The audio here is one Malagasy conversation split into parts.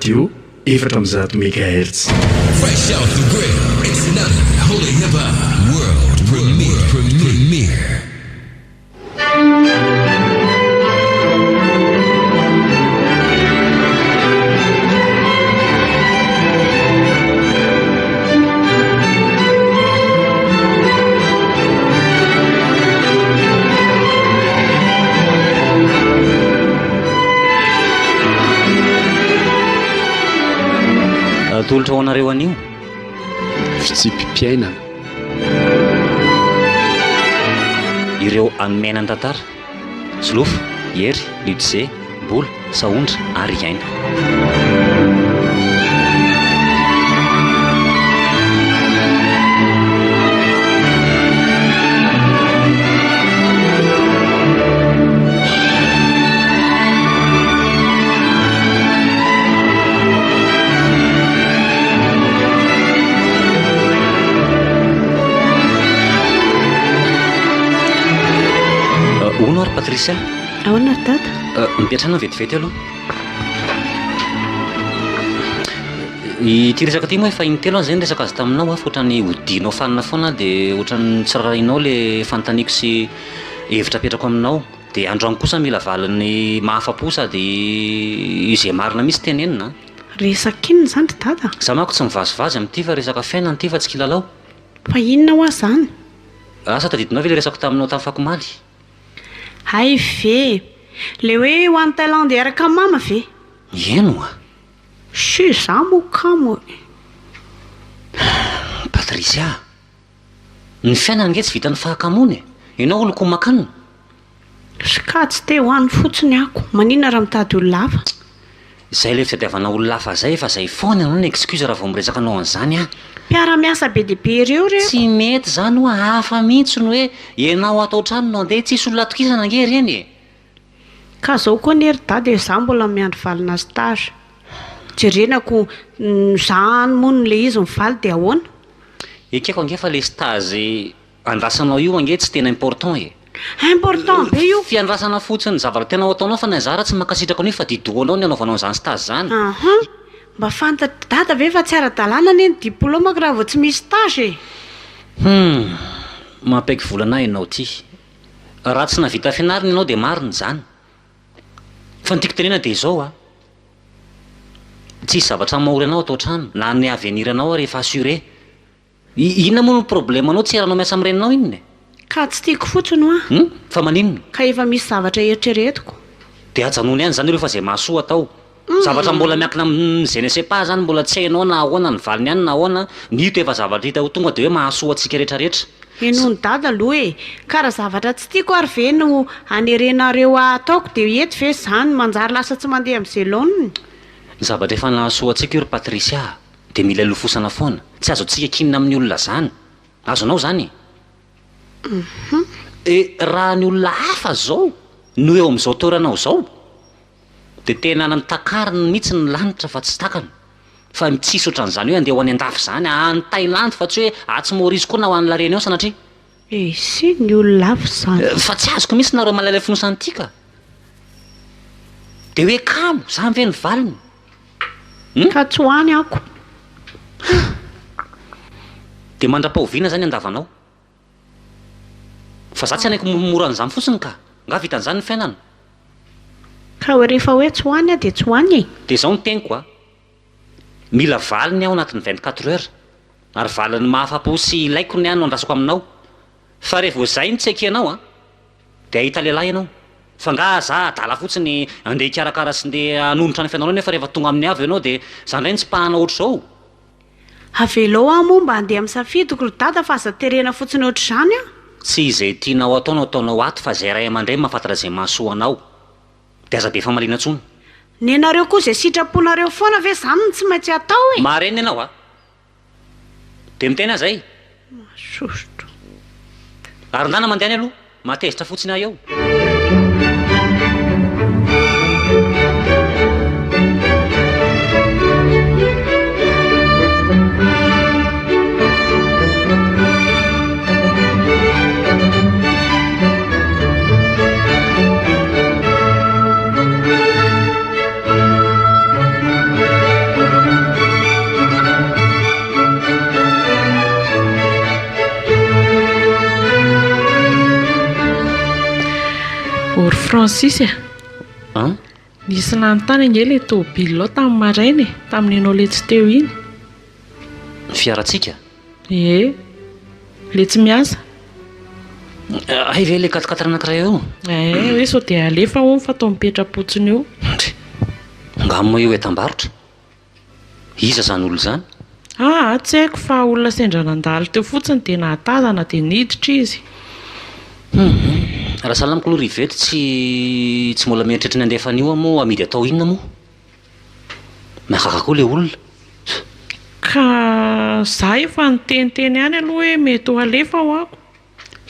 Radio, 104 megahertz. Fresh out the grill, it's another Holy Hip Hop World Premiere. Premiere. Atolotra ho anareo anio. Fitsipi-piainana. Ireo anomena ny tantara. Solofo, Hery, Ludze, Mbola, Sahondra ary Aina. Hono ary Patricia? Ahoana ry dada? Mipetrahana vetivety aloha. Ity resaka ity moa efa intelo aho izay niresaka azy taminao fa ohatran'ny hodianao fanina foana dia ohatran'ny tsy rarahianao ilay fanontaniako sy hevitra apetrako aminao. Dia androany kosa mila valiny mahafa-po sady izay marina mihitsy tenenina an. Resaka inona izany ry dada? Za manko tsy mivazivazy amin'ity fa resaka fiainana ity fa tsy kilalao. Fa inona hoa izany? Asa tadidinao ve ilay resako taminao tamin'ny fakomaly? Hay ve! Ilay hoe ho any Thaïlande hiaraka amin'i mama ve? Eny oa! She za moa kamo e! Patricia a! Ny fiainana ange tsy vitan'ny fahakamoana e! Ianao olon-komakanina. Ska tsy te ho any fotsiny ako, maninona raha mitady olona hafa? Izay ilay fitadiavana olona hafa izay efa izay foana ianao ny excuse raha vao miresaka anao an'izany aho. Mpiara-miasa be dia be ireo re. Tsy mety izany hoa, hafa mihitsy ny hoe ianao ato an-trano no andeha, tsisy olona atokisana ange ireny e! Ka zao koa anie ry dada e, za mbola miandry valina stage. Jerena ko za any moa no le izy mivaly de ahoana? Ekeko ange fa le stage andrasanao io ange tsy tena important e! Important be io! Fiandrasana fotsiny ny zavatra tena ho ataonao fa ny anzara tsy mankasitraka an'io fa didohanao ny anaovanao an'izany stage zany. Aha! Mba fantatr'i dada ve fa tsy ara-dalàna anie ny diplômako raha vao tsy misy stage e! Humm! Mampiaiky volana ahy ianao ty. Raha tsy nahavita fianarana ianao dia marina izany. Fa ny tiako tenena dia izao a! Tsisy zavatra mahory anao ato an-trano, na ny avenir anao ary efa assuré. Inona moa no problème anao tsy eranao miasa amin'ny reninao inona e? Ka tsy tiako fotsiny hoa. Hum? Fa maninona? Ka efa misy zavatra eritreretiko. Dia ajanony ihany izany aloha fa izay mahasoa atao. Zavatra mbola miankina amin'ny je ne sais pas zany mbola tsy hainao na ahoana ny valiny any na ahoana, ny hita efa zavatra hita ho tonga dia hoe mahasoa antsika rehetra rehetra. Henoin'i dada aloha e! Ka raha zavatra tsy tiako ary ve no anerenareo ahy ataoko dia hety ve izany? Manjary lasa tsy mandeha amin'izay laoniny. Ny zavatra efa nahasoa antsika io ry Patricia a! dia mila lofosana foana, tsy azontsika kinina amin'ny olona zany, azonao zany e! E raha ny olona hafa zao no eo amin'izao toeranao izao Dia tena notakariny mihitsy ny lanitra fa tsy takany fa tsisy ohatran'izany hoe andeha ho any andafy izany, any Thaïlande fa tsy hoe atsy Maurice koa na ho any La Réunion sanatria. Eisy ny olona hafa izany. Fa tsy azoko mihitsy nareo malailay fonosana ity ka. Dia hoe kamo, izany ve ny valiny? Hum? Ka tsy ho any ako. Dia mandra-pahoviana izany andavanao? Fa za tsy hanaiky moramora an'izany fotsiny ka! Nga vitan'izany ny fiainana? Ka rehefa hoe tsy ho any aho dia tsy ho any e! Dia izao ny teniko a! Mila valiny aho anatin'ny 24 heures, ary valiny mahafapo sy ilaiko ny ahy no andrasako aminao. Fa rehefa vao izay no tsy ekenao a! Dia hahita lehilahy ianao. Fa nga za adala fotsiny andeha hikarakara sy ndeha hanonitra ny fiainanao nefa rehefa tonga amin'ny avy ianao dia za indray no tsipahana ohatr'izao? Avelao aho moa mba handeha amin'ny safidiko ry dada fa aza terena fotsiny ohatr'izany an! Tsy izay tianao atao no ataonao ato fa izay ray aman-dreny mahafantatra izay mahasoa anao. Dia aza be famaliana intsony. Nenareo koa izay sitraponareo foana ve izany no tsy maintsy atao e! Marenina ianao a! Dia miteny aho izay. Masosotra. Ary ndana mandeha any aloha. Mahatezitra fotsiny ahy eo. Francis a! An? Nisy nanontany ange ilay tôbila ao tamin'ny maraina e, tamin'ianao ilay tsy teo iny. Ny fiarantsika? Ie. Ilay tsy miasa. Hay ve ilay quatre quatre anankiray eo? Ee, hoe sao dia alefa hono fa toa mipetra-potsiny eo. Ndry! Angaha moa io entam-barotra? Iza izany olona izany? Aa, tsy haiko fa olona sendra nandalo teo fotsiny dia nahatazana dia niditra izy. Hum, raha sahala amiko aloha ry Yvette tsy tsy mbola mieritreritra ny handefa an'io aho moa amidy atao inona moa? Mahagaga koa ilay olona. Ka za efa niteniteny ihany aloha hoe mety ho alefa ho'ako.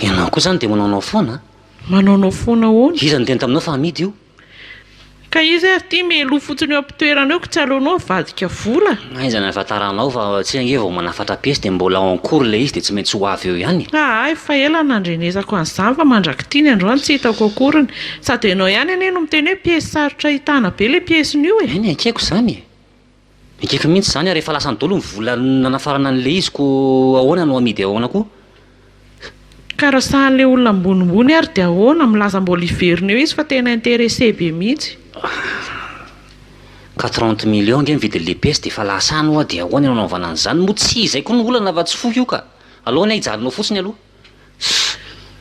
Ianao koa izany dia manaonao foana an? Manaonao foana ahoana? Iza niteny taminao fa amidy io? Ka iza ary ity mialoha fotsiny eo am-pitoerana eo ko tsy aleonao avadika vola? Aiza ny ahafantaranao fa tsy ange vao manafatra piesy dia mbola en cours ilay izy dia tsy maintsy ho avy eo ihany e. Aa efa ela nandrenesako an'izany fa mandrak'ity ny androany tsy hitako akoriny. Sady ianao ihany anie no miteny hoe piesy sarotra ahitana be ilay piesin'io e. Eny ekeko izany e. Ekeko mihitsy izany ary efa lasany daholo ny vola nanafarana an'ilay izy koa ahoana no amidy ahoana koa? Ka raha sahan'ilay olona ambonimbony ary dia ahoana? Milaza mbola hiverina eo izy fa tena intéressé be mihitsy. Ka trente millions ange ny vidin'ilay pièce dia efa lasa any ho'a dia ahoana no anaovana an'izany? Moa tsy izay koa no olana fa tsy fohy io ka! Aleo anie hijanona ao fotsiny aloha.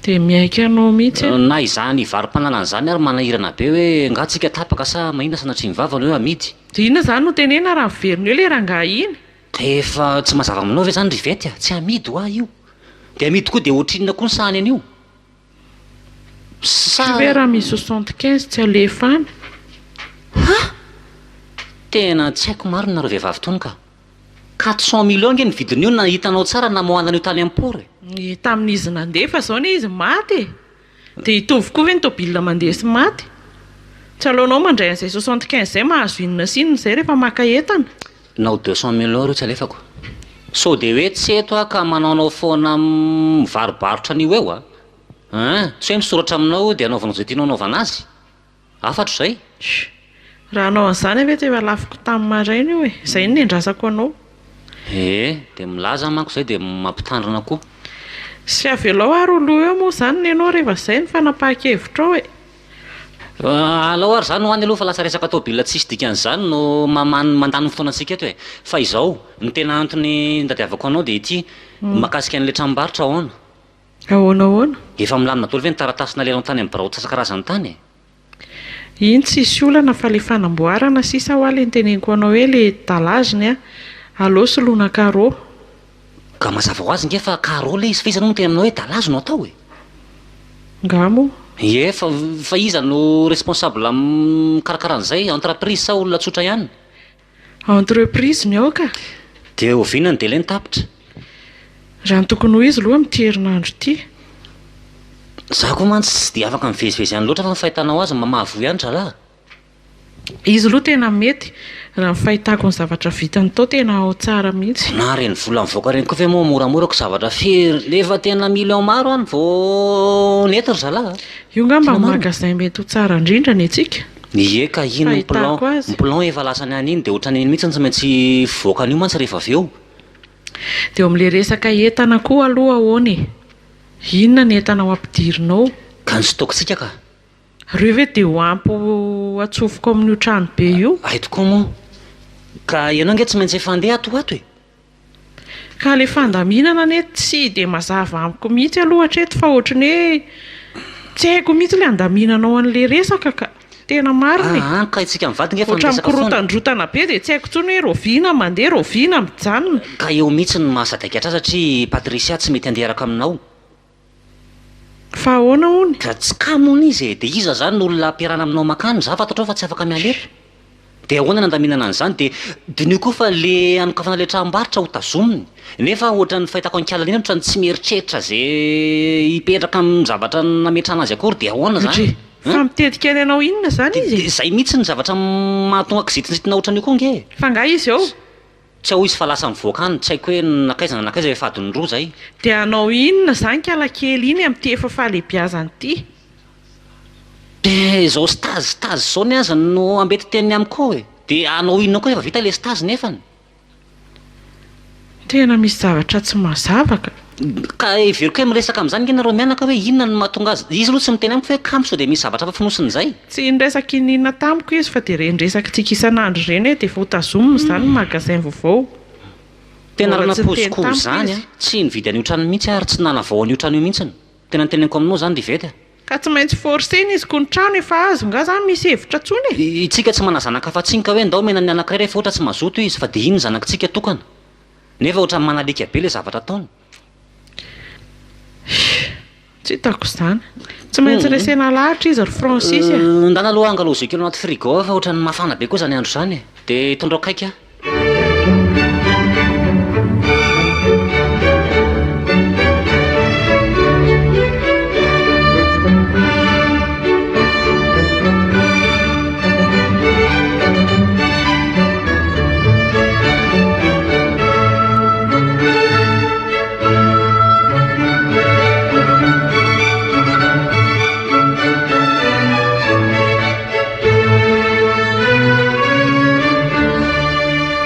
Dia miaiky anao mihitsy aho. Na izany varo-pananana izany ary manahirana be hoe angaha tsika tapaka sa maninona sanatria ny vava no hoe amidy. Dia inona izany no tenenina raha miverina eo ilay rangahy iny? Efa tsy mazava aminao ve izany ry Yvette a? Tsy amidy hoa io. Dia amidy koa dia ohatrinona koa ny sahany an'io? Sa. Tsy hoe raha misy 75 tsy alefa any? Ha! Tena tsy haiko marina nareo vehivavy tony ka. 400 millions ange ny vidin'io na hitanao tsara namoahana an'io tany amin'ny port e! Ny tamin'izy nandeha fa zao anie izy maty e! Dia hitovy koa ve ny tôbila mandeha sy maty? Tsy aleonao mandray an'izay 75 izay mahazo inona sy inona izay rehefa maka entana? Na ho 200 millions ireo tsy alefako. Sao dia hoe tsy eto aho ka manaonao foana mivarobarotra an'io eo a! Hein! Tsy hoe misoratra aminao io dia anaovanao izay tianao anaovana azy. Hafatro izay. Sh! Raha hanao an'izany ve dia efa lafiko tamin'ny maraina io e! Izay no niandrasako anao. Ee, dia milaza manko izay dia mampitandrina koa. Sy avelao ary ho lo eo moa izany nenao rehefa izay ny fanapahan-kevitrao e! Alao ary izany ho any aloha fa lasa resaka tôbila tsisy dikany izany no mamany mandany ny fotoanantsika eto e! Fa izao, ny tena antony nitadiavako anao dia ity, mahakasika an'ilay tranombarotra ahoana? Ahoana ahoana? Efa milamina daholo ve ny taratasy nalehanao tany amin'ny birao antsasakarazany tany e? Iny tsisy olana fa le fanamboarana sisa hoa le niteneniko anao hoe le dallage-ny a, aleo soloina carreau. Ka mazava ho azy nge fa carreau le izy fa iza no miteny aminao hoe dallage no atao e? Nga moa? Ie fa fa iza no responsable mikarakara an'izay, entreprise sa olona tsotra ihany? Entreprise ny ao ka! Dia oviana ny délai no tapitra? Raha ny tokony ho izy aloha amin'ity herinandro ity. Za koa mantsy tsy dia afaka mivezivezy any loatra fa ny fahitanao azy mba mahavoa ihany dralahy. Izy aloha tena mety, raha ny fahitako ny zavatra vitany tao tena ao tsara mihitsy. Na reny vola mivoaka reny koa ve moa moramora ko zavatra firy efa tena million maro any vao nety ry zalahy a! Io ngamba Tena ny marina. magasin mety ho tsara indrindra ny antsika. Ie ka iny ny plan, Fahitako azy. ny plan efa lasany any iny dia ohatran'iny mihitsy no tsy maintsy hivoaka an'io mantsy rehefa avy eo. Dia eo amin'ilay resaka entana koa aloha ahoana e? Inona ny entana ho ampidirinao? Ka ny stock-tsika ka. Ireo ve dia ho ampy ho atsofoko amin'io trano be io? Hay tokoa moa. Ka ianao ange tsy maintsy efa handeha ato ho ato e. Ka le fandaminana anie tsy dia mazava amiko mihitsy aloha hatreto fa ohatry ny hoe tsy haiko mihitsy le andaminanao an'le resaka ka! Tena marina e! Aa ka isika mivady nge efa Ohatran'ny miresaka foana. mikorotandrotana be dia tsy haiko intsony hoe rahoviana mandeha rahoviana mijanona. Ka eo mihitsy no mahasadaikatra ahy satria Patricia tsy mety handeha hiaraka aminao. Fa ahoana hono? Ka tsy kamo hono izy e! Dia iza izany no olona ampiarahana aminao mankany? Za fantatrao fa tsy afaka miala eto. Dia ahoana ny andaminana an'izany? Dia diniho koa fa le hanokafana le tranombarotra ho tazominy. Nefa ohatran'ny fahitako an'i Kala iny ohatran'ny tsy mieritreritra ze hipetraka amin'ny zavatra nametrahana azy akory dia ahoana izany? Dry, fa mitetika ny hanao inona izany izy e? Izay mihitsy ny zavatra mahatonga kizintinjitina ohatran'io koa ange e! Fa angaha izy ao? Tsy ao izy fa lasa mivoaka any, tsy haiko hoe nankaiza na nankaiza efa adiny roa izay. Dia hanao inona izany kalakely iny amin'ity efa fahalehibiazany ity? Dia izao stage stage izao ny aza no ambetiteniny amiko ao e! Dia hanao inona koa efa vita ilay stage nefany? Tena misy zavatra tsy mazava ka! Ka heveriko hoe miresaka amin'izany ange nareo mianaka hoe inona no mahatonga azy, izy aloha tsy miteny amiko hoe kamo sao dia misy zavatra hafa fonosiny izay. Tsy niresaka iniana tamiko izy fa dia ireny resakitsika isan'andro ireny hoe dia efa ho tazomina izany ny magasin vaovao. Tena Mbola raha tsy niteny nampoiziko tamiko izany izy. an, tsy nividy an'io trano mihitsy aho ary tsy nanavao an'io trano io mihitsiny. Tena ny teneniko aminao izany ry Yvette a. Ka tsy maintsy forcer-na izy ko ny trano efa azo nga zany misy hevitra tsony e. Itsika tsy mana zanaka afa-tsiny ka hoe ndao omena ny anankiray rehefa ohatra tsy mazoto izy fa dia iny ny zanakitsika tokana. Nefa ohatran'ny manalika be ilay zavatra ataony. Tsy hitako izany. Tsy maintsy resena lahatra izy ry Francis a. Ndana aloha angalao jus kely ao anaty frigo ao fa ohatran'ny mafana be koa izany andro izany e. Dia itondrao kaiky aho.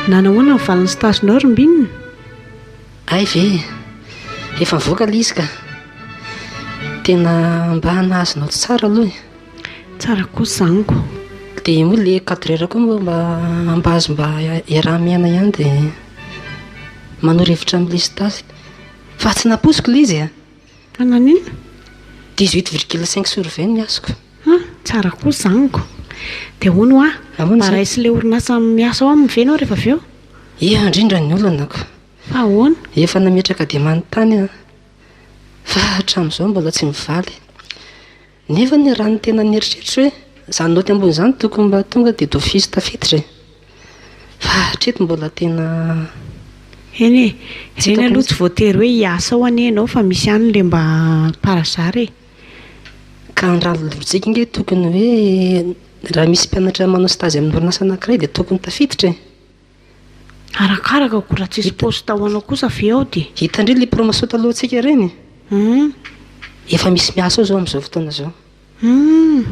Nanahoana ny valin'ny stage-nao ry Mbinina? Hay ve e! Efa nivoaka ilay izy ka! Tena mba nahazo naoty tsara aloha e! Tsara kosa izany ko! Dia moa ilay cadreur koa moa mba mba azo mba iaraha-miaina ihany dia manoro hevitra amin'ilay stage. Fa tsy nampoiziko ilay izy e! Fa naninona? 18,5 sur 20 ny azoko. Hum, tsara kosa izany ko! Dia hono hoa, Ahoana mba izany? raisin'ilay orinasa miasa ao aminy ve ianao rehefa avy eo? Eo indrindra ny olana ko! Fa ahoana? Efa nametraka demande tany aho fa hatramin'izao mbola tsy mivaly. Nefa anie raha ny tena nieritreritro hoe izany naoty ambony izany tokony mba tonga dia d'office tafiditra e! Fa hatreto mbola tena Eny e, tsy ireny hitako aloha mihitsy. tsy voatery hoe hiasa ao anie ianao fa misy ihany ilay mba par hasard e. Ka raha ny lojika ange tokony hoe raha misy mpianatra manao stage amin'ny orinasa anankiray dia tokony tafiditra e! Arakaraka ko raha tsisy poste ho anao kosa ve ao dia. Hitan-dry ilay promotion talohantsika ireny? Hum. Efa misy miasa ao izao amin'izao fotoana izao. Hum.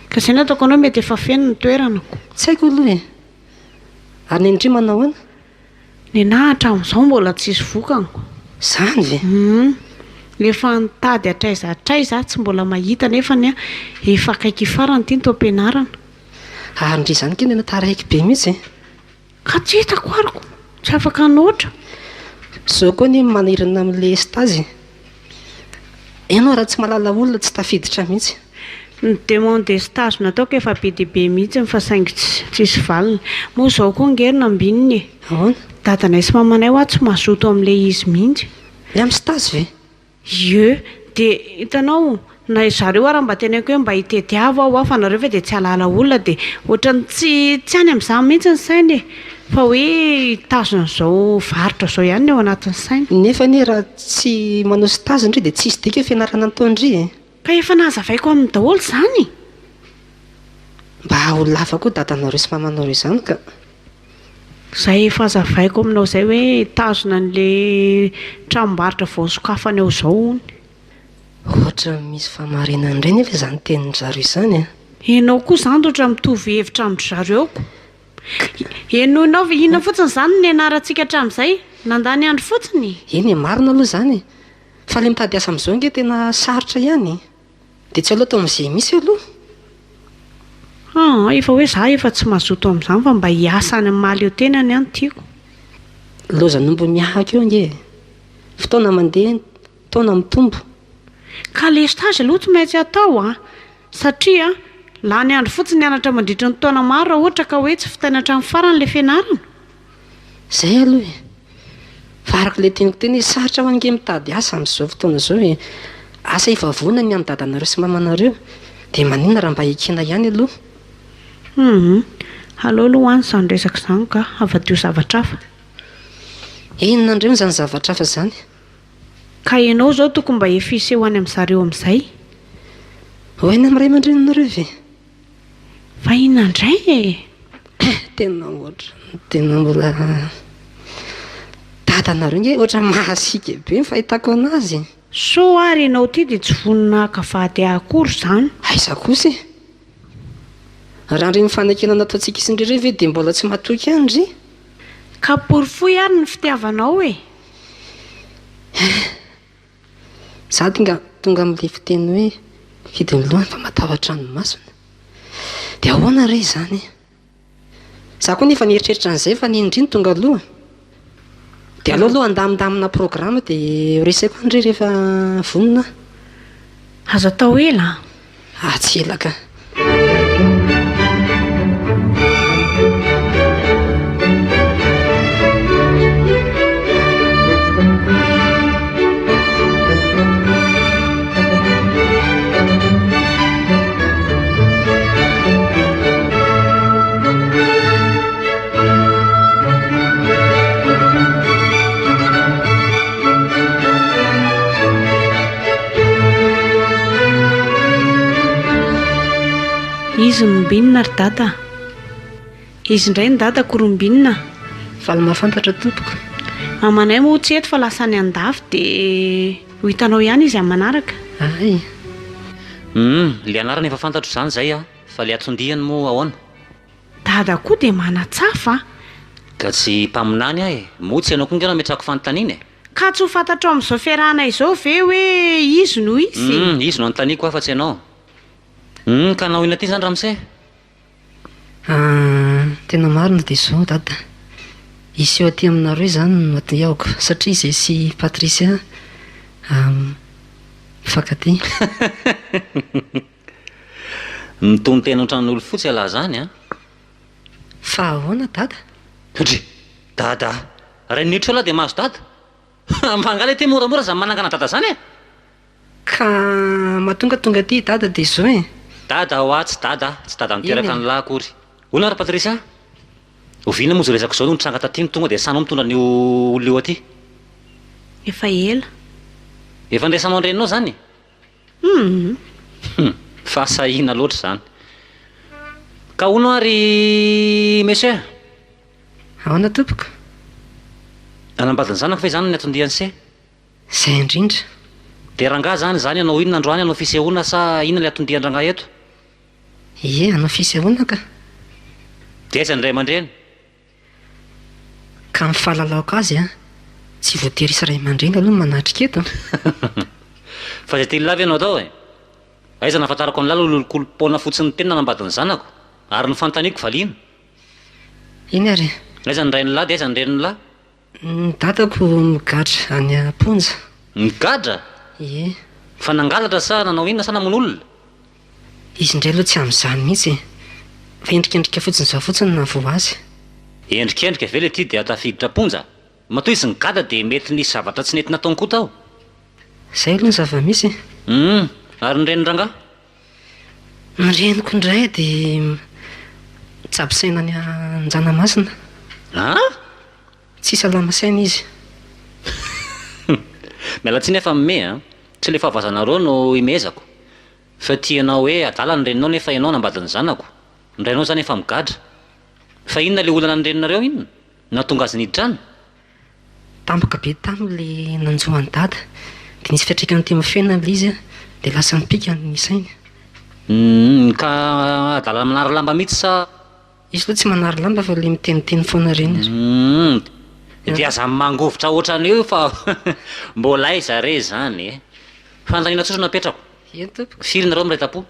Ka izay no ataoko anao mety efa feno ny toerana ko. Tsy haiko aloha e. Ary nenindry manao ahoana? Nenaha hatramin'izao mbola tsisy vokany ko. Izany ve? Hum. Efa nitady hatraiza hatraiza aho tsy mbola mahita nefany an efa akaiky hifarana ity ny taom-pianarana. Ary ndry izany kay tena taraiky be mihitsy e. Ka tsy hitako ary ko, tsy afaka hanoatra. Zao koa anie manahirana amin'le stage e. Enao raha tsy mahalala olona tsy tafiditra mihitsy. Ny demande stage nataoko efa be dia be mihitsy fa saingy tsy tsisy valiny. Moa izao koa ange ry nambinina e. Ahoana? Dadanay sy mamanay hoa tsy mazoto amin'ilay izy mihitsy. Ny amin'ny stage ve? Ie, dia hitanao, na zareo ara mba teneniko hoe mba hitediavo aho hoa fa nareo ve dia tsy hahalala olona dia ohatran'ny tsy tsy any amin'izany mihitsy ny sainy e! Fa hoe hitazona an'izao varotra izao ihany ny ao anatin'ny sainy. Nefa anie raha tsy manao stage ndry dia tsisy dika fianarana ataon-dry e! Ka efa nahazavaiko aminy daholo izany e! Mba ho lava koa dadanareo sy mamanareo izany ka! Izay efa hazavaiko aminao izay hoe hitazona an'le tranombarotra vao sokafana eo izao hono. Ohatran'ny misy fahamarinany indray nefa izany tenin-dry zareo izany an! Ianao koa izany ohatra mitovy hevitra amin-dry zareo ko. Henoinao ve inona fotsiny izany no nianarantsika hatramin'izay? Nandany andro fotsiny? Eny e, marina aloha izany e! Fa ilay mitady asa amin'izao ange tena sarotra ihany e! Dia tsy aleo atao amin'izay misy aloha? Aa, efa hoe za efa tsy mazoto amin'izany fa mba hiasa any amin'ny mahaleo tena ny ahy no tiako. Lozan'omby mihahaka eo ange e! Fotoana mandeha, taona mitombo. Ka le stage aloha tsy maintsy atao an! Satria lany andro fotsiny nianatra mandritra ny taona maro raha ohatra ka hoe tsy vitaina hatramin'ny farany le fianarana. Zay aloha e! Fa araka ilay teniko teo anie sarotra ho ange mitady asa amin'izao fotoana izao e! Asa efa vonona ny an'i dadanareo sy mamanareo dia maninona raha mba ekena ihany aloha? Humm. Aleo aloha any izany resaka izany ka, avadiho zavatra hafa. Inona indray moa izany zavatra hafa izany? Ka ianao izao tokony mba efa hiseho any amin'zareo amin'izay. Ho any amin'ny ray aman-dreninareo ve? Fa inona indray e? Tena ohatran'ny tena mbola dadanareo nge ohatran'ny mahasiaka be ny fahitako anazy e. Soa ary ianao ity dia tsy vonona haka vady ahy akory izany. Aiza kosa e? Raha ireny fanekena nataontsika sy ndry ireny ve dia mbola tsy matoky ihany ndry? Ka porofoy ary ny fitiavanao e! Za tonga tonga amin'ilay fiteny hoe mifidy ny lohany fa matahotra ny masony. Dia ahoana re izany? Za koa nefa nieritreritra an'izay fa nino ndry no tonga aloha. Dia aleo aloha handamindamina programme dia ho reseko any re rehefa vonona aho. Aza atao ela an! Ah tsy ela ka. Izy no mbinina ry dada a! Izy indray ny dadako ro mbinina a! Faly mahafantatra tompoko. Mamanay moa tsy eto fa lasa any andafy dia ho hitanao ihany izy amin'ny manaraka. Hay. Humm, le anarana efa fantatro izany izay a, fa le anton-diany moa ahoana? Dada koa dia manatsafa a! Ka tsy mpaminany aho e, moa tsy ianao koa nge no ametrahako fanontaniana e? Ka tsy ho fantatrao amin'izao fiarahana izao ve hoe izy no izy? Humm, izy no anontaniako aho fa tsy ianao. Humm, ka hanao inona aty izany ramose? Ah, tena marina dia izao dada, hiseho aty aminareo izany no atiako satria izay sy Patricia mifankatia. Mitonon-tena ohatran'ny olo-fotsy ialahy izany an! Fa ahoana dada? Dry! Dada! Rain'Nitro ialahy dia mahazo dada? Mba angaha le ty moramora zany manangana dada zany e! Ka mahatonga tonga aty i dada dia izao e! Dada hoa tsy dada, tsy dada niteraka Eny e. an'lah akory. Hono ary Patricia? Oviana moa izao resaka izao no nitranga taty no tonga dia sahinao mitondra an'io olona io aty? Efa ela. Efa niresahanao ny reninao izany? Hum. Hum, fahasahiana loatra izany. Ka hono ary monsieur? Ahoana tompoko? Hanambady ny zanako ve izany ny atondian'i se? Izay indrindra. Dia rangahy izany izany hanao inona androany hanao fisehoana sa inona ilay atondian-drangahy eto? Ie, hanao fisehoana ka. Dia aiza ny ray aman-dreny? Ka ny fahalalako azy an, tsy voatery hisy ray aman-dreny aloha ny manatrika eto an. Fa izay tian'lah ve no atao e? Aiza no ahafantarako an'lah lolololom-poana fotsiny teny nanambady ny zanako? Ary ny fanontaniako valiana. Iny ary e. Aiza ny rain'lah dia aiza ny renin'lah? Ny dadako migadra any am-ponja. Migadra? Ie. Fa nangalatra sa nanao inona sa namono olona? Izy indray aloha tsy amin'izany mihitsy e. Fa endrikendrika fotsiny izao fotsiny no nahavoa azy. Endrikendrika ve le ty dia tafiditra am-ponja? Matoa izy nigadra dia mety nisy zavatra tsy nety nataony koa tao. Izay aloha ny zava-misy e. Humm, ary ny reniny rangahy? Ny reniko indray dia mitsabo saina any Anjanamasina. An? Tsy salama saina izy. Miala tsiny aho fa mime an! Tsy ilay fahavoazanareo no imehezako. Fa tianao hoe adala ny reninao nefa ianao nanambady ny zanako. Ny rainao izany efa migadra. Fa inona ilay olana ny reninareo inona? Nahatonga azy niditra any? Tampoka be taminy le nanjo an'i dada de nisy fiantraikany teo amin'ny fiainany le izy de lasa nipika ny sainy. Humm ka adala manary lamba mihitsy sa? Izy aloha tsy manary lamba fa le miteniteny foana reny ary. Humm de aza mangovitra ohatran'io fa mbola aiza re zany e! Fanontaniana tsotra no apetrako. Eny tompoko. Firy nareo miray tampo?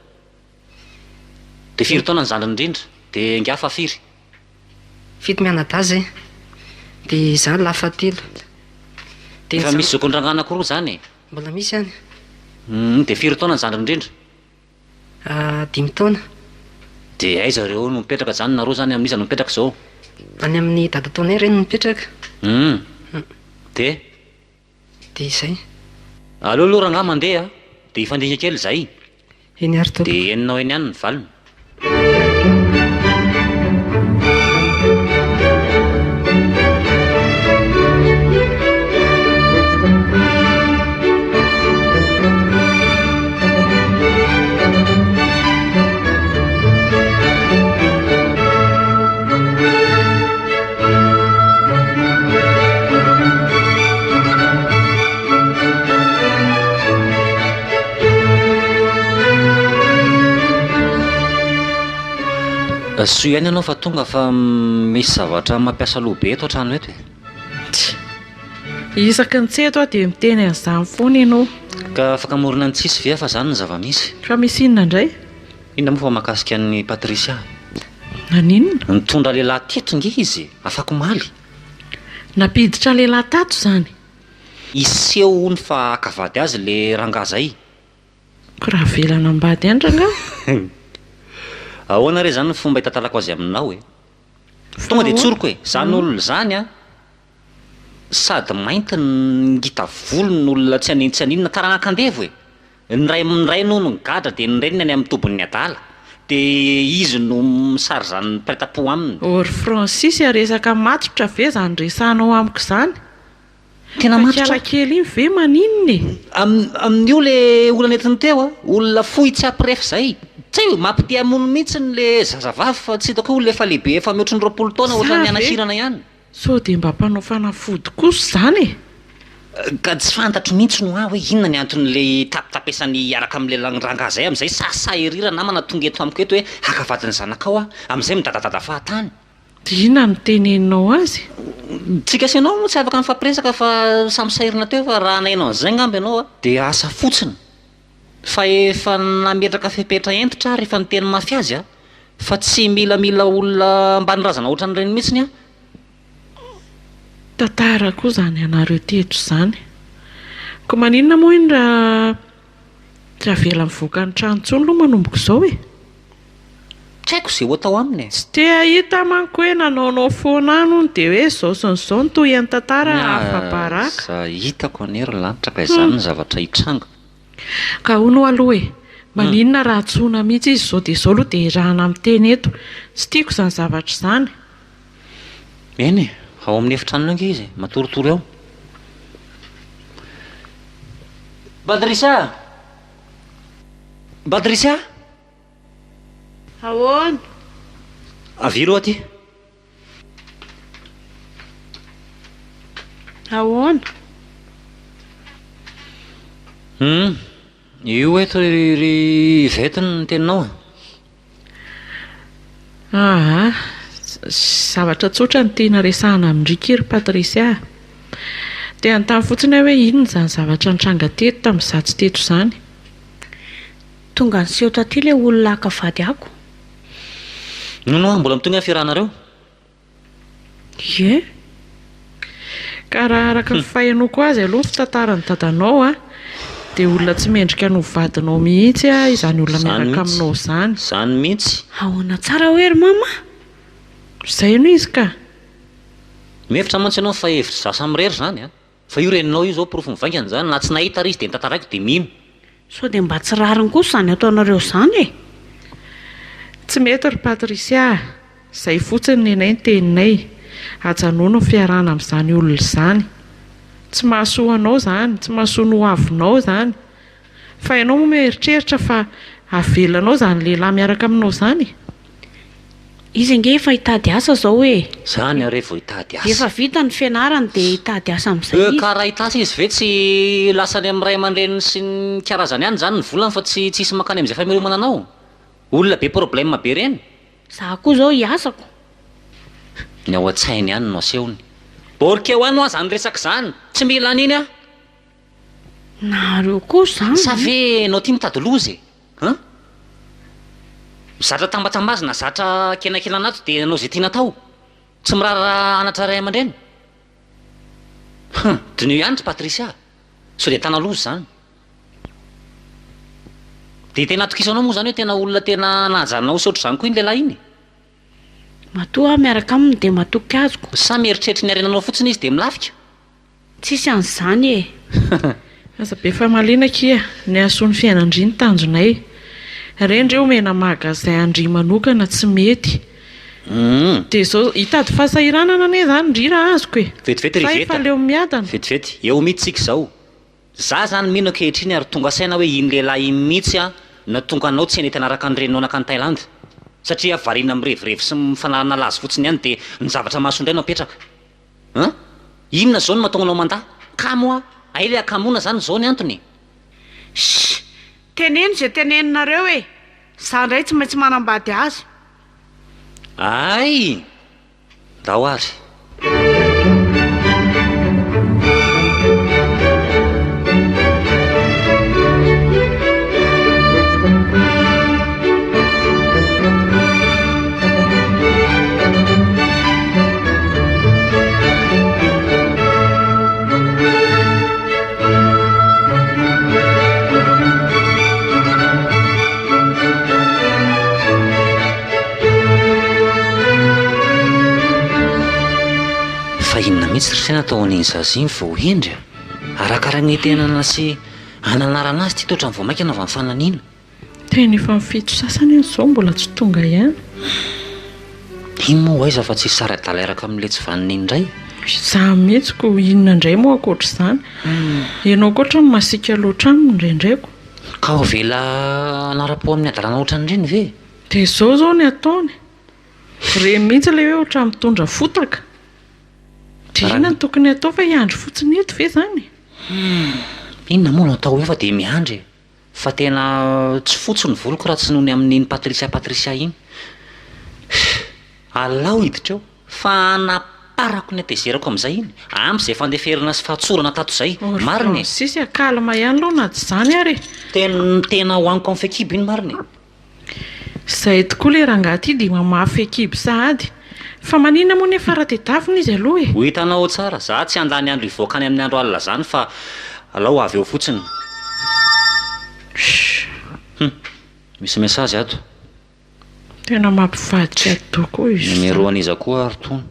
De firy taona ny zandriny indrindra? De ingahy fa firy? Fito mianadahy zay. De za lahy fahatelo. De Efa misy zokiny rangahy anakiroa zany e? Mbola misy any. Humm de firy taona ny zandriny indrindra? Dimy taona. De aiza ireo no mipetraka zany nareo zany amin'iza no mipetraka zao? Any amin'ny dadatoanay ireny no mipetraka. Humm de? Dia izay. Aleo aloha rangahy mandeha dia hifandinika kely izay. Eny ary tompoko. Dia henonao eny ihany ny valiny. Soa ihany ianao fa tonga fa misy zavatra mampiasa loha be eto an-trano eto e. Tsia. Isaky ny tsy eto aho dia miteny an'izany foana ianao. Ka afaka hamorona ny tsisy ve aho fa zany ny zava-misy? Fa misy inona indray? Inona moa fa mahakasika an'i Patricia? Naninona? Nitondra lehilahy teto nge izy e, afakomaly. Nampiditra lehilahy tato izany? Hiseho hono fa haka vady azy le rangahy zay. Ko raha avela hanambady any rangahy? Ahoana re zany ny fomba hitantarako azy aminao e? Tonga dia tsoriko e, zany olona zany an, sady mainty no ngita volo no olona tsy hanin tsy haninona, taranak'andevo e! Ny ray ny rainy hono nigadra dia ny reniny any amin'ny tobin'ny adala, dia izy no misary izany mpiray tampo aminy. Ô ry Francis a, resaka matotra ve izany resahanao amiko izany? Tena matotra. Fa kiala kely iny ve maninona e? Amin'io le olana entiny teo a, olona fohy tsy ampy ref zay. Tsy hay, mampite hamono mihitsy le zazavavy fa tsy hitako hoe olona efa lehibe efa mihoatry ny 20 taona ohatran'ny hanahirana ihany. Sao dia mba mpanao fanafody kosa izany e? Ka tsy fantatro mihitsy hoa hoe inona ny anton'ilay tapitapesany hiaraka amin'ilay rangahy zay amin'izay sahisahy ery ranamana tonga eto amiko eto hoe haka vadin'ny zanakao aho amin'izay midadadada fahatany. Dia inona no teneninao azy? Tsika sy ianao moa tsy afaka mifampiresaka fa samy sahirana teo fa raha naheno an'izay angamba ianao a! Dia asa fotsiny fa efa nametraka fepetra hentitra ary efa niteny mafy azy aho fa tsy milamila olona ambany razana ohatran'ireny mihitsiny aho. Tantara koa izany anareo teto izany. Koa maninona moa iny raha Tsy avela mivoaka ny trano intsony aloha manomboka izao e! Tsy haiko izay ho atao aminy e! Tsy te hahita manko hoe nanaonao foana any hono dia hoe izao sy ny izao no tohin'ny tantara afa-baraka. Aza hitako anie ry lanitra ka izany ny zavatra hitranga. Ka hono ho'a aloha e! Maninona raha antsoina mihitsy izy izao dia izao aloha dia erahana miteny eto. Tsy tiako izany zavatra izany. Eny e! Ao amin'ny efitranony ange izy e! Matoritory ao. Badrissa! Badrissa! Ahoana? Avia aloha aty. Ahoana? Hum, io eto ry ry Yvette ny teninao e. Aa, zavatra tsotra no tiana resahana amin-dry ki ry Patricia a! Te hanontany fotsiny aho hoe inona izany zavatra nitranga teto tamin'izaho tsy teto izany? Tonga niseho taty ilay olona haka vady ako. Non non, mbola mitohy nga fiarahanareo? Ie. Ka raha araka ny fahenoako azy aloha ny fitantaran'i dadanao a, dia olona tsy mendrika ny ho vadinao mihitsy izany olona miaraka aminao izany. Izany mihitsy. Ahoana tsara hoe ry mama? Izay no izy ka. Mihevitra mantsy ianao fa hevitr'i za samirery izany a. Fa io reninao io izao porofo mivaingana izany, na tsy nahita ary izy dia notantaraiko dia mino. Sao dia mba tsy rariny kosa izany ataonareo izany e? Tsy mety ry Patricia a! Izay fotsiny nenay ny teninay. Ajanòno ny fiarahana amin'izany olona izany. Tsy mahasoa anao izany, tsy mahasoa ny hoavinao izany. Fa ianao moa mieritreritra fa havelanao izany lehilahy miaraka aminao izany? Izy ange efa hitady asa zao e! Zany are vao hitady asa. Efa vita ny fianarany dia hitady asa amin'izay izy. Ka raha hitasa izy ve tsy lasa any amin'ny ray aman-dreniny sy ny karazany any zany ny volany fa tsy tsisy mankany amin'izay famelomana anao? Olona be problème be reny. Za koa zao hiasako. Ny ao an-tsainy ihany no asehony. Borkeo any hoa zany resaka zany! Tsy mila an'iny aho. Nareo koa zany. Sa ve enao ty mitady loza e? An? Zatra tambatambazina, zatra kenakenana ato dia nanao izay tiana atao. Tsy miraharaha anatra ray aman-dreny. Hum, diniho ihany ry Patricia a! Sao dia tana loza izany. Dia tena atokisanao moa izany hoe tena olona tena hanaja anao sy ohatr'izany koa iny lehilahy iny? Matoa aho miaraka aminy dia matoky azy ko. Sa mieritreritry ny harenanao fotsiny izy dia milafika? Tsisy an'izany e! Aza be famaliana akia, ny hahasoa ny fiainan-dry ny tanjonay. Ireny re omena magasin an-dry manokana tsy mety. Dia izao, hitady fahasahiranana anie izany ndry raha azoko e! Vetivety ry Sa efa Veta, leo miadana? vetivety, eo mihitsy tsika izao. Za zany mino ankehitriny ary tonga saina hoe iny lehilahy iny mihitsy an nahatonga anao tsy nety hanaraka ny reninao nankany Thaïlande. Satria variana mirevirevy sy mifanalana lazo fotsiny ihany dia ny zavatra mahasoa indray no apetraka. An? Inona zao no mahatonga anao mandà? Kamo aho! Hay le hakamoana zany zao ny antony e! Shh! Teneno ze teneninareo e! Za ndray tsy maintsy manambady azy. Hay! Ndao ary. mihitsy ry se natao an'iny zaza iny vao hendry a! Arakaraka ny tenana sy ananarana azy ity toa ohatran'ny vao mainka anaovany fananiana. Tena efa amin'ny 7:30 izy izao mbola tsy tonga ihany. Iny moa ho aiza fa tsy hisary adala hiaraka amin'ilay tsy vanona iny indray? Izaho mihitsy ko inona indray moa ankoatr'izany? Ianao koa ohatran'ny masiaka loatra aminy indraindray ko. Ka ho avela hanara-po amin'ny hadalana ohatran'ireny ve? Dia izao izao ny ataony. Ireny mihitsy ilay hoe ohatran'ny mitondra fotaka. Dia inona no tokony hatao fa hiandry fotsiny eto ve izany? Hum, inona moa no atao eo fa dia miandry e. Fa tena tsy fotsy ny voloko raha tsy noho ny amin'iny Patricia Patricia iny. Alao hiditra eo fa hanaparako ny hatezerako amin'izay iny. Ampy izay fandeferana sy fahatsorana tato izay. Oh ry Marina e! Francis a, calme ihany aloha na tsy izany ary e! Tena tena hohaniko amin'ny fehikibo iny marina e! Izay tokoa ilay rangahy ity dia mamaha fehikibo sahady. Fa maninona moa nefa raha tedavina izy aloha e? Ho hitanao ao tsara, za tsy handany andro hivoaka any amin'ny andro alina zany fa alao avy eo fotsiny. Hum, misy message ato. Tena mampivadika atidoha koa izy izany. Numéro an'iza koa ary tony?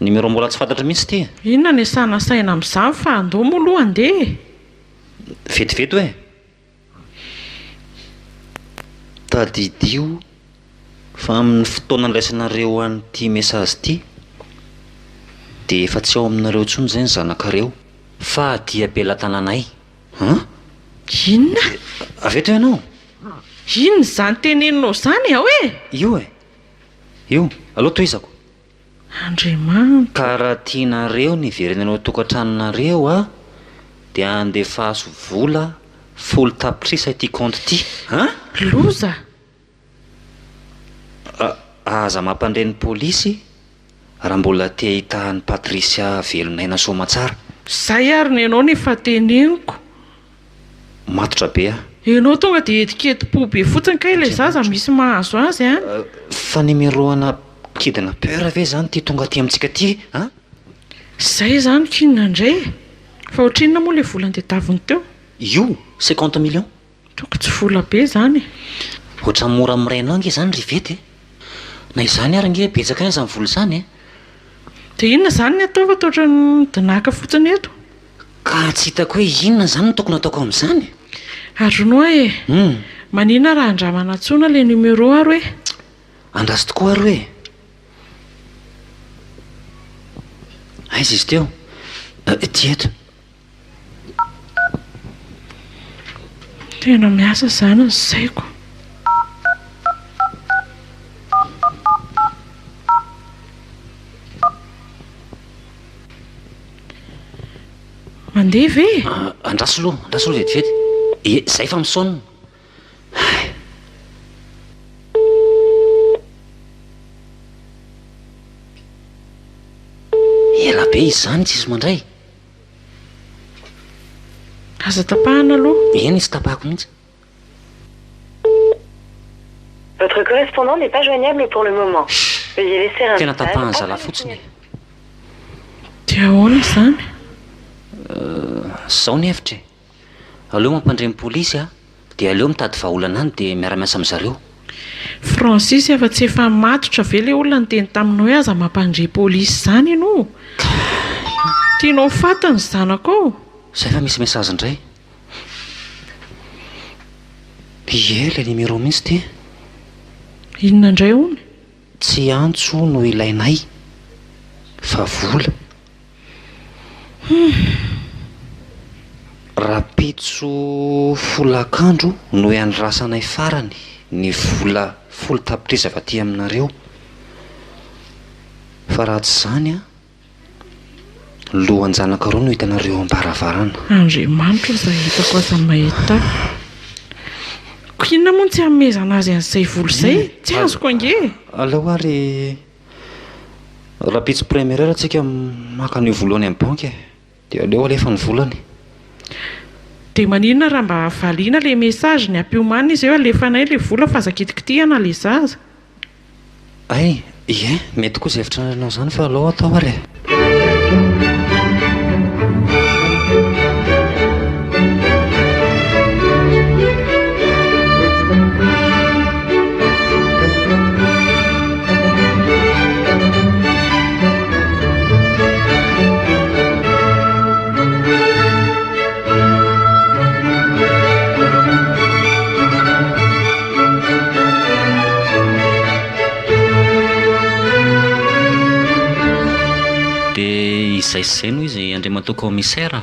Numéro mbola tsy fantatro mihitsy ity e. Inona no iasana saina amin'izany fa andao moa aloha handeha e. Vetivety hoe. Tadidio fa amin'ny fotoana andraisanareo an'ity message ity dia efa tsy ao aminareo intsony izay ny zanakareo fa aty am-pelatananay an! Inona? Avy eto ianao? Inona izany teneninao izany ao e? Io e! Io! Aleo tohizako. Andriamanitra. Ka raha tianareo ny hiverenana ao an-tokantranonareo a, dia andefaso vola 10 tapitrisa ity compte ity a! Loza! Aza mampandre ny polisy raha mbola te hahita an'i Patricia velon'aina soamatsara. Zay ary ny anao no efa teneniko. Matotra be aho. Ianao tonga dia etiketi-po be fotsiny kay ilay zaza misy mahazo azy an! Fa numéro-ana kidnappeur ve izany ity tonga aty amintsika ity an? Izay izany k'inona indray e! Fa ohatrinona moa ilay vola notadiaviny teo? Io? 50 millions? Toko tsy vola be izany e! Ohatran'ny mora amin'ny rainao ange izany ry Vety e! Na izany ary ange betsaka ihany izany vola izany e! Dia inona izany ny atao fa toa ohatran'ny midonàka fotsiny eto? Ka tsy hitako hoe inona izany no tokony ataoko amin'izany? Ary hono hoa e! Maninona raha andramana antsoina ilay numéro ary hoe? Andraso tokoa ary hoe! Aiza izy teo? Ity eto. Tena miasa izany ny saiko. Mandeha ve e? Andraso aloha, andraso aloha vetivety. Ie, izay fa misaona. Hay. Ela be izy izany tsisy mandray. Aza tapahana aloha. Eny, tsy tapahako mihitsy. Votre correspondant n'est pas joignable pour le moment. Veuillez laisser un Tena message tapahan'ny après zalahy le fotsiny signal. e. Dia ahoana izany? Izao ny hevitra e. Aleo mampandre ny polisy a, dia aleo mitady vahaolana any dia miara-miasa amin-dry zareo. Francis, efa tsy efa matotra ve ilay olona niteny taminao hoe aza mampandre polisy izany ianao? Tianao ho faty ny zanakao? Izay fa misy message indray. Ie, ilay numéro mihitsy ity. Inona indray hono? Tsy antso no ilainay fa vola. Humm. Rahampitso folakandro no iandrasanay farany ny vola 10 tapitrisa avy aty aminareo. Fa raha tsy izany an, lohan-janakareo no hitanareo eo am-baravarana. Andriamanitra ô izay hitako aza mahita ahy. Ko inona moa no tsy hanomezana azy an'izay vola izay? Tsy azoko ange e! Aleo ary rahampitso première heure tsika maka an'io vola io any amin'ny banky e! Dia aleo alefa ny volany. Dia maninona raha mba valiana ilay message ny ampiomanina izy hoe alefanay ilay vola fa aza kitikitihana ilay zaza. Hay, ie, mety koa izay hevitra anao izany fa aleo atao ary e. Izay no izy Andriamatoa Kaomisera.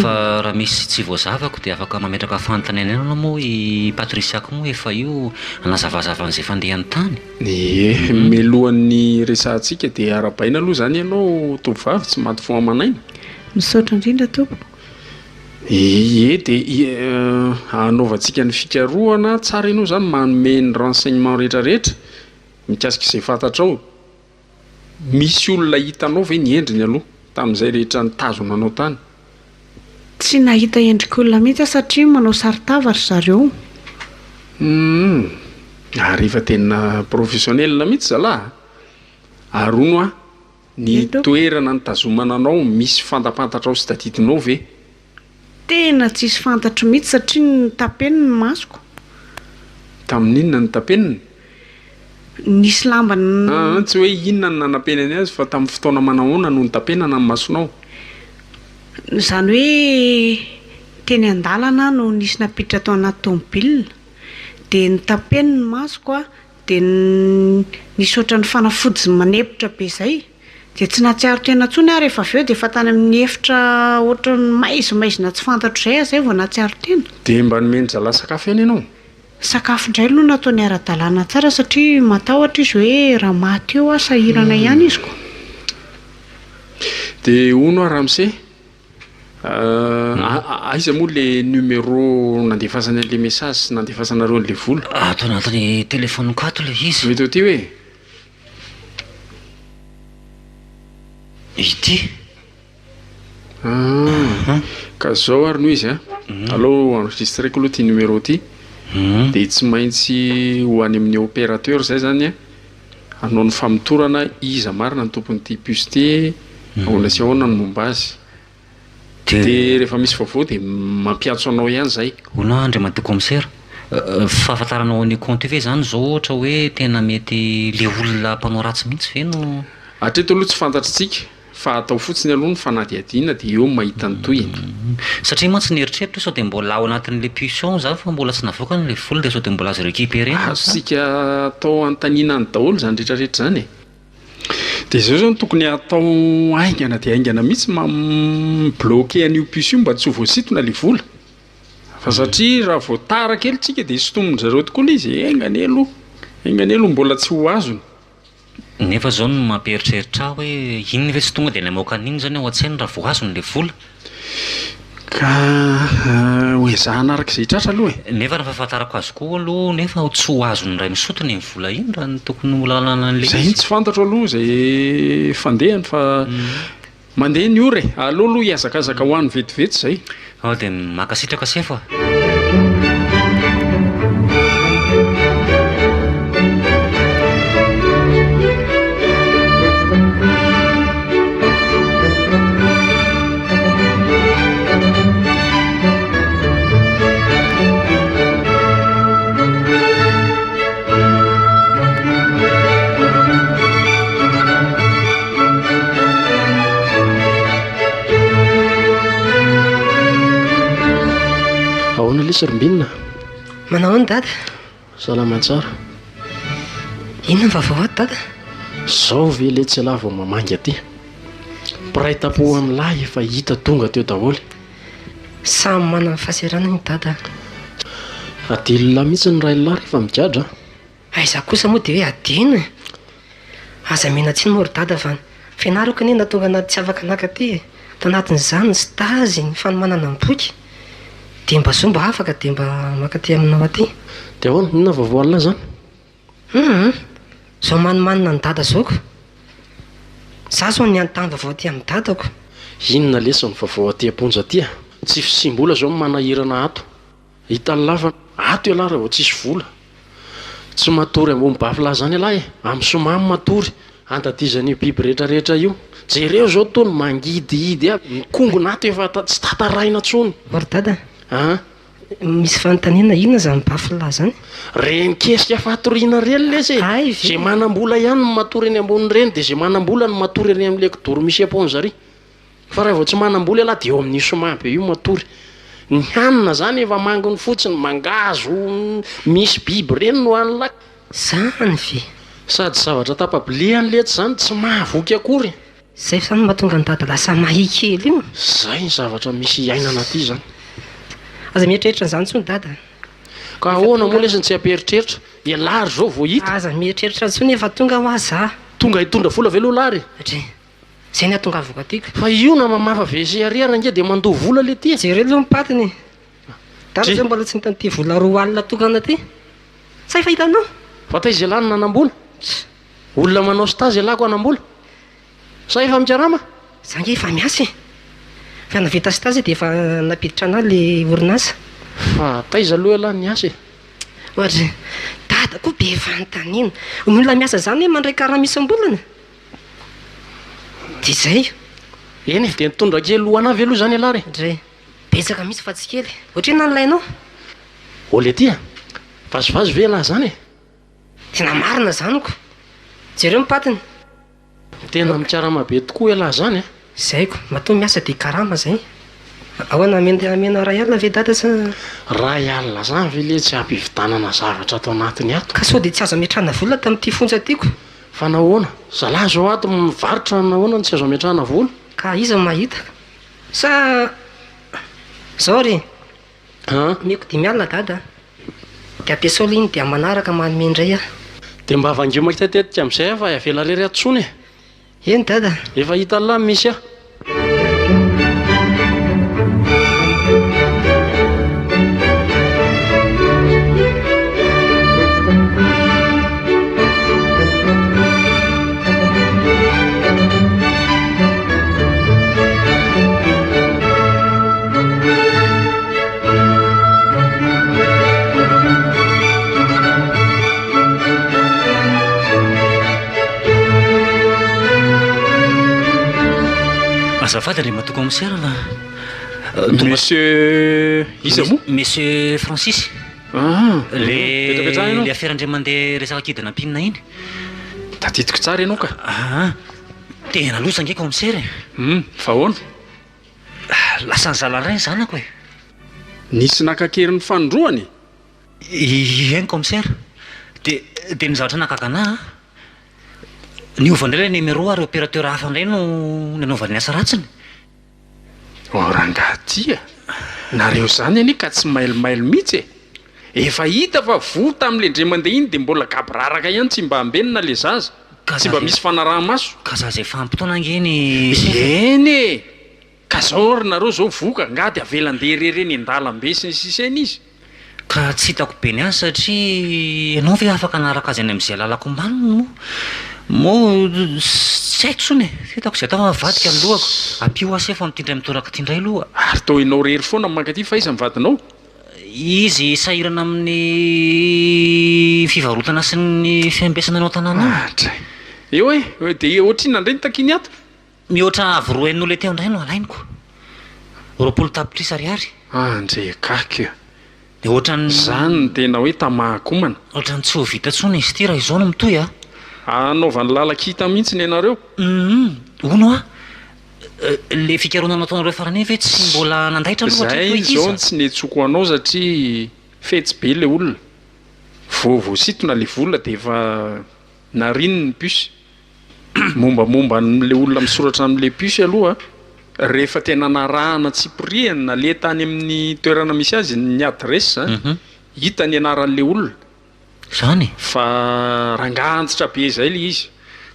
Fa raha misy tsy voazavako dia afaka mametraka fanontaniana ihany ianao moa i Patricia koa moa efa io hanazavazava an'izay fandehany tany. Ie, mialohan'ny hiresahantsika dia arahabaina aloha izany ianao tovovavy tsy maty fo aman'aina. Misaotra indrindra tompoko. Ie, dia hanaovantsika ny fikarohana, tsara ianao izany manome ny renseignement rehetrarehetra mikasika izay fantatrao. Misy olona hitanao ve ny endriny aloha tamin'izay rehetra nitazona anao tany? Tsy nahita endrik'olona mihitsy aho satria manao saron-tava ry zareo. Humm, ary efa tena professionnel mihitsy zalahy a! Ary hono hoa, ny toerana nitazomana anao misy fantapantatrao sy tadidinao ve? Tena tsisy fantatro mihitsy satria notapeniny ny masoko. Tamin'inona no tapeniny? Nisy lamba n. Aa, tsy hoe inona no nanapenany azy fa tamin'ny fotoana manahoana no nitapenana ny masonao? Izany hoe teny an-dalana aho no nisy nampiditra tao anaty tomobile dia notapeniny ny masoko a, dia nisy ohatran'ny fanafody manempotra be izay. Dia tsy nahatsiaro tena intsony aho rehefa avy eo dia efa tany amin'ny efitra ohatran'ny maizimaizina tsy fantatro izay aho izay vao nahatsiaro tena. Dia mba nomen-dry zalahy sakafo ihany ianao? Sakafo indray aloha nataony ara-dalàna tsara satria matahotra izy hoe raha maty eo aho sahirana ihany izy ko. Dia hono aho ramose, aiza moa le numéro nandefasany an'le message sy nandefasanareo an'le vola? Ato anatin'ny telefaoniko ato ilay izy. Mety ho ity hoe? Ity. Ah, ka zao ary no izy a. Aleo enregistreko aloha ity numéro ity. Dia tsy maintsy ho any amin'ny opérateur zay zany a, hanao ny famotorana iza marina ny tompon'ity puce ity, ahoana sy ahoana ny momba azy. Dia rehefa misy vaovao dia mampiantso anao ihany zay. Hono aho Andriamatoa Kaomisera, fahafantaranao an'io compte io ve izany izao ohatra hoe tena mety le olona mpanao ratsy mihitsy ve no. Hatreto aloha tsy fantatr'tsika fa atao fotsiny aloha ny fanadihadiana dia eo mahita ny tohiny. Satria mantsy ny eritreritro sao dia mbola ao anatin'le puce ao izany fa mbola tsy navoakany ilay vola dia sao dia mbola azo recuperer-na. Azontsika atao anontaniana any daholo izany rehetrarehetra izany e. Dia izao izao no tokony hatao haingana dia haingana mihitsy mi-bloquer an'io puce io mba tsy ho voasintona ilay vola. Fa satria raha vao tara kely tsika dia sintomin-dry zareo tokoa ilay izy e, enga anie aloha, enga anie aloha mbola tsy ho azony. Nefa izao no mampieritreritra ahy hoe iny ve tsy tonga dia namoaka an'iny izany ao an-tsainy raha vao azony ilay vola? Ka ho ezahana araka izay tratra aloha e! Nefa raha fahafantarako azy koa aloha nefa tsy ho azon'ny ray misotona iny vola iny raha ny tokony ho lalana an'ilay Izay izy. tsy fantatro aloha izay fandehany fa mandeha ny ora e! Aleo aloha hihazakazaka ho any vetivety izay. Ao dia mankasitraka sefo a! Ahoana lesy ry Mbinina? Manao ahoana dada? Salama tsara. Inona ny vaovao ato dada? Zao ve letsy ialahy vao mamangy aty? Mpiray tampo amin'lahy efa hita tonga teo daholo. Samy manana ny fahasahiranany i dada a. Adinon'lahy mihitsy ny rain'lahy rehefa migadra a. Aiza kosa moa dia hoe adino e! Aza omena tsiny moa ry dada fa ny fianarako anie nahatonga anah tsy afaka naka aty e! Tanatin'izany ny stage, ny fanomanana ny boky, dia mba zo mba afaka dia mba maka aty aminao aty. Dia ahoana? Inona vaovao an'lah zany? Hum! Zao manimanina an'i dada zao ko! Za zao nianontany vaovao aty amin'ny dadako. Inona lesy ny vaovao aty am-ponja aty a? Tsy fisiam-bola zao no manahirana ato. Hitan'lah fa ato ialahy raha vao tsisy vola. Tsy matory ambony baffle zany ialahy e! Amin'ny somamy matory, andadizan'io biby rehetra rehetra io. Jereo zao tony mangidihidy aby, mikongona ato efa tsy tantaraina tsony. Ô ry dada a! Misy fanontaniana, inona zany baffle zany? Reny kesika fatoriana reny lesy e! Hay ve? Ze manam-bola ihany no matory eny ambonin'ireny de ze manam-bola no matory ery amin'le kidoro misy éponge ary. Fa raha vao tsy manam-bola ialahy dia eo amin'io soma be io matory. Ny hanina zany efa manginy fotsiny, mangahazo misy biby ireny no hanin'lah. Zany ve? Sady zavatra tapa-bilihany letsy zany tsy mahavoky akory. Zay zany no mahatonga an'i dada lasa mahia kely io. Zay ny zavatra misy iainana aty zany. Aza mieritreritra an'izany intsony dada. Ka ahoana moa lesy no tsy hampieritreritra? Ialahy ry zao vao hita. Aza mieritreritra intsony efa tonga hoa za. Tonga hitondra vola ve aloha lahy ry? Dry. Zay ny ahatongavako aty ka. Fa io na mamafa WC ary ary ange dia mandoa vola le ty e. Jereo aloha ny patiny e. Dada Dry. zao mbola tsy nita an'ity vola 20 tokana ty. Sa efa hitanao? Fa taiza ialahy no nanam-bola? Olona manao stage ialahy ko hanam-bola? Sa efa mikarama? Za nge efa miasa e! Fa navita stage dia efa nampiditra anah le orinasa. Fa taiza aloha ialahy niasa e? Ohatra, dada koa be fanontaniana. Ny olona miasa zany hoe mandray karama isam-bolana? Dia izay. Eny e, dia nitondra kely ho anah ve aloha izany ialahy re? Dray, betsaka mihitsy fa tsy kely. Ohatrinona no ilainao? Ô letia a! Vazivazy ve ialahy izany e? Tena marina zany ko! Jereo ny patiny. Tena mikarama be tokoa ialahy zany a! Zay ko, matoa miasa dia karama zay. Ahoana amena amena ray alina ve dada sa? Ray alina zany ve le tsy ampividanana zavatra ato anatiny ato? Ka sao dia tsy azo ametrahana vola tamin'ity fonja ty ko? Fa nahoana? Zalahy zao ato mivarotra nahoana no tsy azo ametrahana vola? Ka iza no mahita? Sa zao re? An? Omeko 50 dada a! Dia ampiasao ilay iny dia amin'ny manaraka manome indray aho. Dia mba vangio matetetika amin'izay aho fa avela irery ato intsony e! Eny dada a! Efa hitan'lah ny misy ahy. Azafady Andriamatoa Commissaire fa Monsieur iza moa? Monsieur Francis. Ah, Le le affaire ndray mandeha resaka kidnapping iny. Tadidiko tsara ianao ka. Ah, tena loza ange commissaire e. Hum, fa ahoana? Lasan'ny zalahy indray ny zanako e. Nisy naka an-keriny fanindroany? Eny commissaire. Dia dia ny zavatra nahagaga anah an, niova indray ilay numéro ary opérateur hafa indray no nanaovany ny asa ratsiny. Oh rangahy ty a! Nareo zany anie ka tsy mailomailo mihitsy e! Efa hita fa voa tamin'le ndray mandeha iny dia mbola gaboraraka ihany tsy mba ambenina le zaza, tsy mba misy fanaraha-maso. Ka zaza efa ampy taona ange ny chef e! Eny e! Ka zao ry nareo zao voka, nga dia avela andeha irery eny an-dalambe sy ny sisa eny izy? Ka tsy hitako be ny azy satria ianao ve afaka hanaraka azy any amin'izay lalako omaniny moa? Moa tsy haiko intsony e! Tsy hitako izay atao fa mivadika ny lohako. Ampio aho sefo amin'ity indray mitoraka ity indray aloha. Ary toa ianao irery foana no mankaty fa aiza ny vadinao? Izy sahirana amin'ny fivarotana sy ny fiambesana eo an-tanàna eo. Adray. Eo e! Dia ohatrinona indray no takiany ato? Mihoatra avo roa hen'olona teo indray no alainiko. 20 tapitrisa ariary. Andre gaga. Dia ohatran'ny. Zany no tena hoe tamahakomana. Ohatran'ny tsy ho vita intsony izy ity raha izao no mitohy a. Hanaovany lalan-kita mihitsy ny anareo. Humm. Hono hoa, le fikarohana nataonareo farany iny ve tsy mbola nandaitra aloha hatreto Zay hoe izao iza? no tsy niantsoako anao satria fetsy be le olona. Vao voasintona le vola dia efa nariny ny puce. Mombamomba an'ilay olona misoratra amin'ilay puce aloha, rehefa tena narahana tsipiriany naleha tany amin'ny toerana misy azy ny adresse zany, hita ny anaran'ilay olona. Zany e? Fa rangahy antitra be izay ilay izy.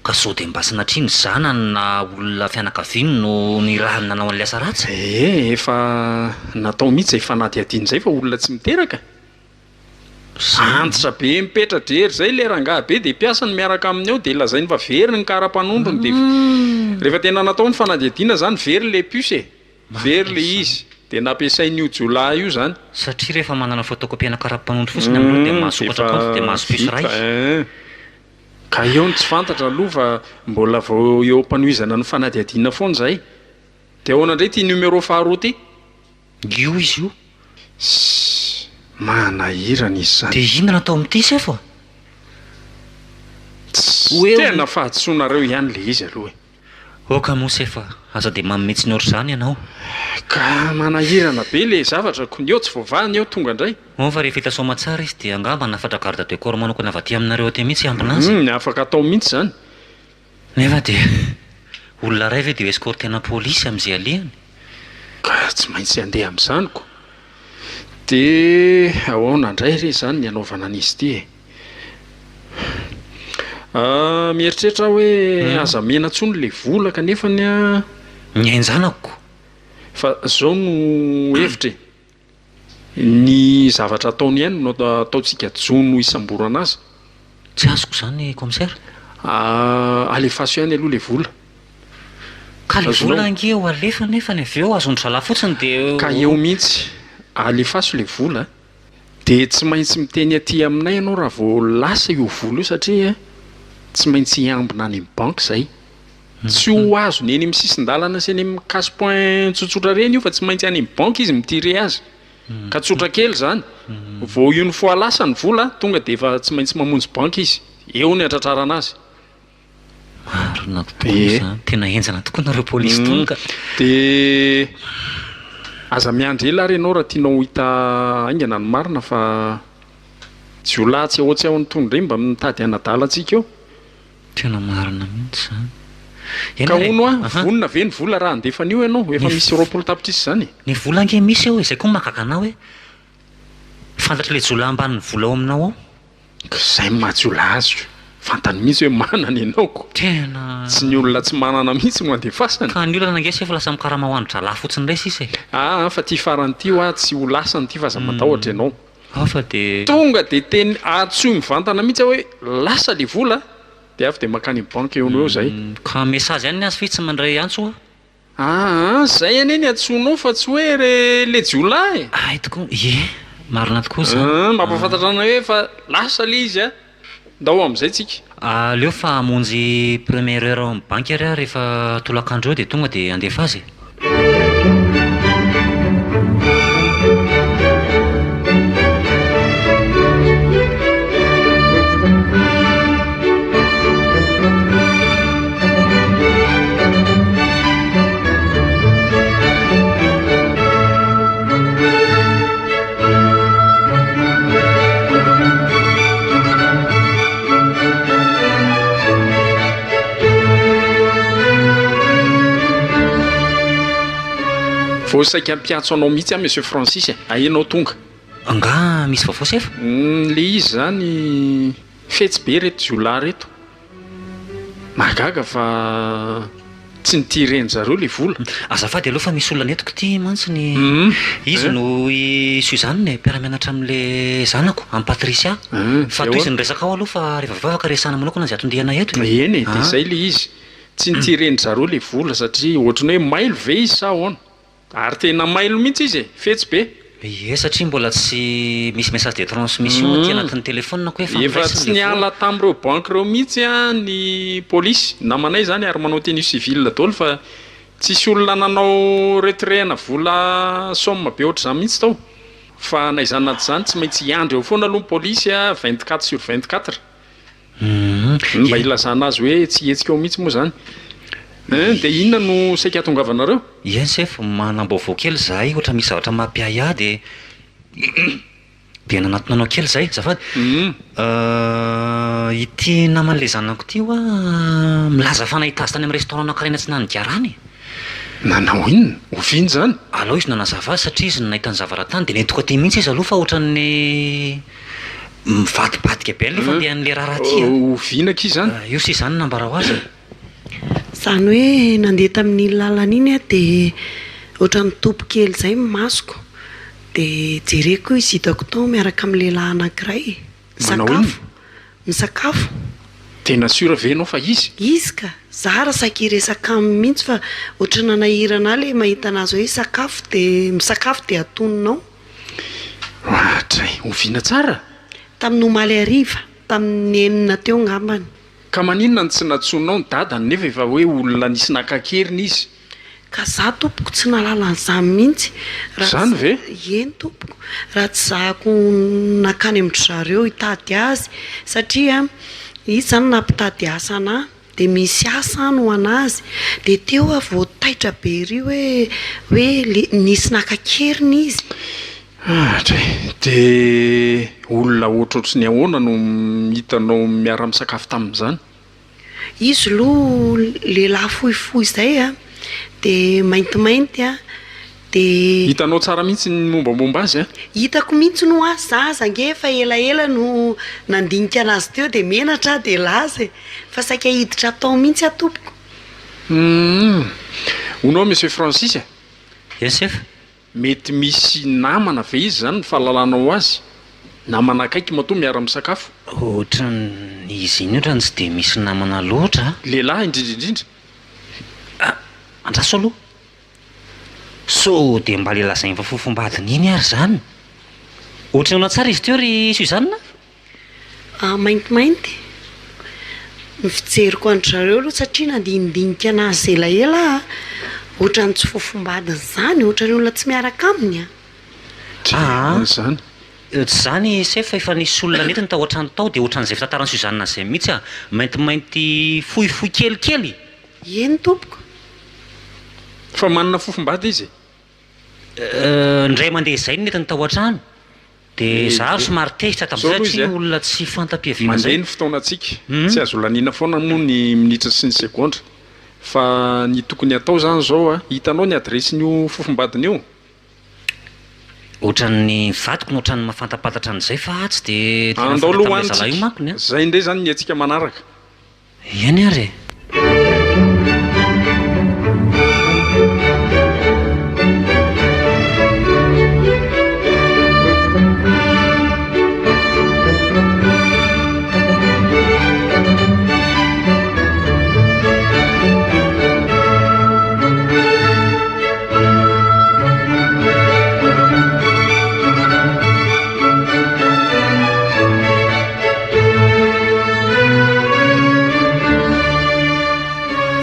Ka sao dia mba sanatria ny zanany na olona fianakaviany no nirahany nanao an'ilay asa ratsy? Ee, efa natao mihitsy izay fanadihadiana izay fa olona tsy miteraka. Antitra be mipetra-drery zay le rangahy be de mpiasany miaraka aminy ao de lazainy fa very ny kara-panondrony de rehefa tena natao ny fanadihadiana zany very le puce e, very le izy de nampiasain'io jiolahy io zany. Satria rehefa manana photocopie-na kara-panondro fotsiny amin'ireo dia mahasokatra kaonty dia mahazo puce iray. Ka eo no tsy fantatra aloha fa mbola vao eo am-panohizana ny fanadihadiana foana zay. De ahoana indray ity numéro faharoa ity? Io izy io. Ssss manahirana izy zany. Dia inona no atao amin'ity sefo a? Tssss tena fahadisoanareo ihany le izy aloha e. Oka moa sefo a, aza dia manome tsiny ohatr'izany ianao. Ka manahirana be le zavatra ko, ny eo tsy voavaha ny eo tonga indray. Moa fa rehefa hita soamatsara izy dia angamba hanafatra garde de corps manokana avy aty aminareo aty mihitsy hiambina azy. Humm afaka atao mihitsy izany. Nefa dia Olona iray ve dia ho escorter-na polisy amin'izay alehany? Ka tsy maintsy handeha amin'izany ko. Dia ahoana indray re izany ny hanaovana an'izy ity e? Ah, mieritreritra aho hoe aza mena intsony ilay vola kanefany an. Ny ain-janako. Fa izao no hevitra e. Ny zavatra ataony ihany no ataontsika jono hisamborana azy. Tsy azoko izany commissaire. Alefaso ihany aloha ilay vola. Ka ilay vola ange ho alefa nefany avy eo azon-dry zalahy fotsiny dia. Ka eo mihitsy, alefaso ilay vola dia tsy maintsy miteny aty aminay ianao raha vao lasa io vola io satria tsy maintsy hiambina any amin'ny banky izay. Tsy ho azony eny amin'ny sisin-dalana sy eny amin'ny cash point tsotsotra ireny io fa tsy maintsy any amin'ny banky izy mi-tirer azy. Ka tsotra kely izany. Vao une fois lasa ny vola, tonga dia efa tsy maintsy mamonjy banky izy. Eo ny hatratrarana azy. Marina tokoa izany. Tena henjana tokoa nareo polisy tony ka. Dia aza miandry ela ary ianao raha tianao ho hita haingana ny marina fa jiolahy tsy ao tsy ao an'itony indray mba mitady hanadala antsika eo. Tena marina mihitsy izany. Eny Ka ary e. hono hoa, Aha. vonona ve ny vola raha handefa an'io ianao? Efa Ny misy 20 tapitrisa izany e. Ny vola ange misy eo e, izay koa no mahagaga anah hoe fantatr'ilay jiolahy ambanin'ny vola ao aminao ao. Ka izay no maha jiolahy azy ko. Fantany mihitsy hoe manana ianao ko. Tena. Tsy ny olona tsy manana mihitsy no andefasany. Ka ny olana ange sefo lasa mikarama ho an-dralahy fotsiny indray sisa e. Aa fa ty farany ty hoa tsy ho lasany ty fa aza matahotra ianao. Hafa dia. Tonga dia teny antsoy mivantana mihitsy aho hoe lasa le vola dia avy dia mankany amin'ny banky eo no eo zay. Ka message ihany ny azy f'izy tsy mandray antso hoa. Aa zay anie ny antsoinao fa tsy hoe re le jiolahy e. Hay tokoa, ie, marina tokoa izany. Aa mampahafantatra anay hoe fa lasa le izy a, ndao amin'izay tsika. Aleo fa hamonjy première heure ao amin'ny banky ary aho rehefa tolakandro eo dia tonga dia handefa azy e. Vao saika hampiantso anao mihitsy aho Monsieur Francis e, ahianao tonga. Angaha misy vaovao sefo? Le izy izany fetsy be ireto jiolahy ireto. Mahagaga fa tsy nitiren-dry zareo ilay vola. Azafady aloha fa misy olona nentiko ity mantsy ny izy no i Suzanne e, mpiara-mianatra amin'ilay zanako, amin'i Patricia. Fa tohizo ny resakao aloha fa rehefa avy eo afaka resahana manokana izay anton-dianay eto e. Eny e, dia izay ilay izy. Tsy nitiren-dry zareo ilay vola satria ohatran'ny hoe mailo ve izy sa ahoana? Ary tena mailo mihitsy izy e! Fetsy be! Ie satria mbola tsy misy message de transmission aty anatin'ny telephone-ko hoe efa Efa noraisina tsy ilay vola. niala tamin'ireo banky ireo mihitsy ny polisy, namanay izany ary manao tenue civile daholo fa tsisy olona nanao retrait-na vola somme be ohatr'izany mihitsy tao. Fa na izany na tsy izany tsy maintsy hiandry eo foana aloha ny polisy 24 sur 24. Mba hilazana azy hoe tsy hihetsika ao mihitsy moa izany. Hein, dia inona no saika hahatongavanareo? Eny sefo, manam-baovao kely izahay, ohatra misy zavatra mampiahiahy dia dia nanatona anao kely izahay, azafady. Ity naman'ilay zanako ity hoa milaza fa nahita azy tany amin'ny restaurant anankiray eny Atsinanan'i Gara any e. Nanao inona? Oviana izany? Alao izy nanazava azy satria izy no nahita ny zavatra tany dia nentiko aty mihitsy izy aloha fa ohatran'ny mivadibadika be aloha fandehan'ilay raharaha aty a. Oviana akia izany? Io sy izany no nambarao azy e. Izany hoe nandeha tamin'iny lalana iny aho dia ohatran'ny nitopy kely izay ny masoko dia jereko izy hitako tao miaraka amin'ny lehilahy anankiray. Manao inona? Misakafo. Misakafo. Tena sûr ve ianao fa izy? Izy ka! Za ary saika hiresaka aminy mihitsy fa ohatry ny nanahirana ahy le mahita anazy hoe hisakafo de misakafo de atoninao. Oadray! Oviana tsara? Tamin'ny omaly hariva, tamin'ny enina teo ngambany. Ka maninona no tsy nantsoinao ny dadany nefa efa hoe olona nisy naka an-keriny izy? Ka za tompoko tsy nahalala an'izany mihitsy raha Izany tsy ve? Eny tompoko, raha tsy zahako nankany amin-dry zareo hitady azy satria izy izany nampitady asa anah dia misy asa any ho an'azy dia teo aho vao taitra be ery hoe hoe le nisy naka an-keriny izy. Dray, dia olona ohatrohatry ny ahoana no hitanao miara-misakafo tamin'izany? Izy aloha lehilahy fohifohy izay a, dia maintimainty a, dia. Hitanao tsara mihitsy ny mombamomba azy a? Hitako mihitsy ho'a, za aza ange efa elaela no nandinika anazy teo dia menatra aho dia laza e! Fa saika hiditra tao mihitsy aho tompoko. Humm. Hono ho'a Monsieur Francis a? Yes chef. Mety misy namana ve izy izany ny fahalalanao azy? Namana akaiky matoa miara-misakafo. Ohatran'ny izy iny ohatran'ny tsy dia misy namana loatra a! Lehilahy indrindra indrindra. Ah! Andraso aloha. Sao dia mba le lazainy fa fofombadiny iny ary izany? Ohatran'ny ahoana tsara izy teo ry Suzanne? Ah maintimainty. Ny fijeriko an-dry zareo aloha satria nandinidinika anazy elaela aho, ohatran'ny tsy fofombadiny izany, ohatran'ny olona tsy miaraka aminy an. Aa tsy izany chef fa efa nisy olona nentiny tao an-trano tao dia ohatran'izay fitantaran'i Suzanne izay mihitsy ah, maintimainty fohifohy kelikely. Eny tompoko. Fa manana fofombady izy e? Indray mandeha izay no nentiny tao an-trano dia za ary somary tezitra Zao tamin'izay aloha izy satria a, olona tsy fanta-piaviana mandeha izay. ny fotoanantsika, tsy azo laniana foana moa ny minitra sy ny segondra, fa ny tokony hatao izany izao a, hitanao ny adiresin'io fofombadiny io? Ohatran'ny vadiko no ohatran'ny mahafantapantatra an'izay fa tsy dia tena Andao fantatra aloha tamin'ilay any zalahy io tsika, manko ny an. zay indray izany ny hetsika manaraka. Eny ary e!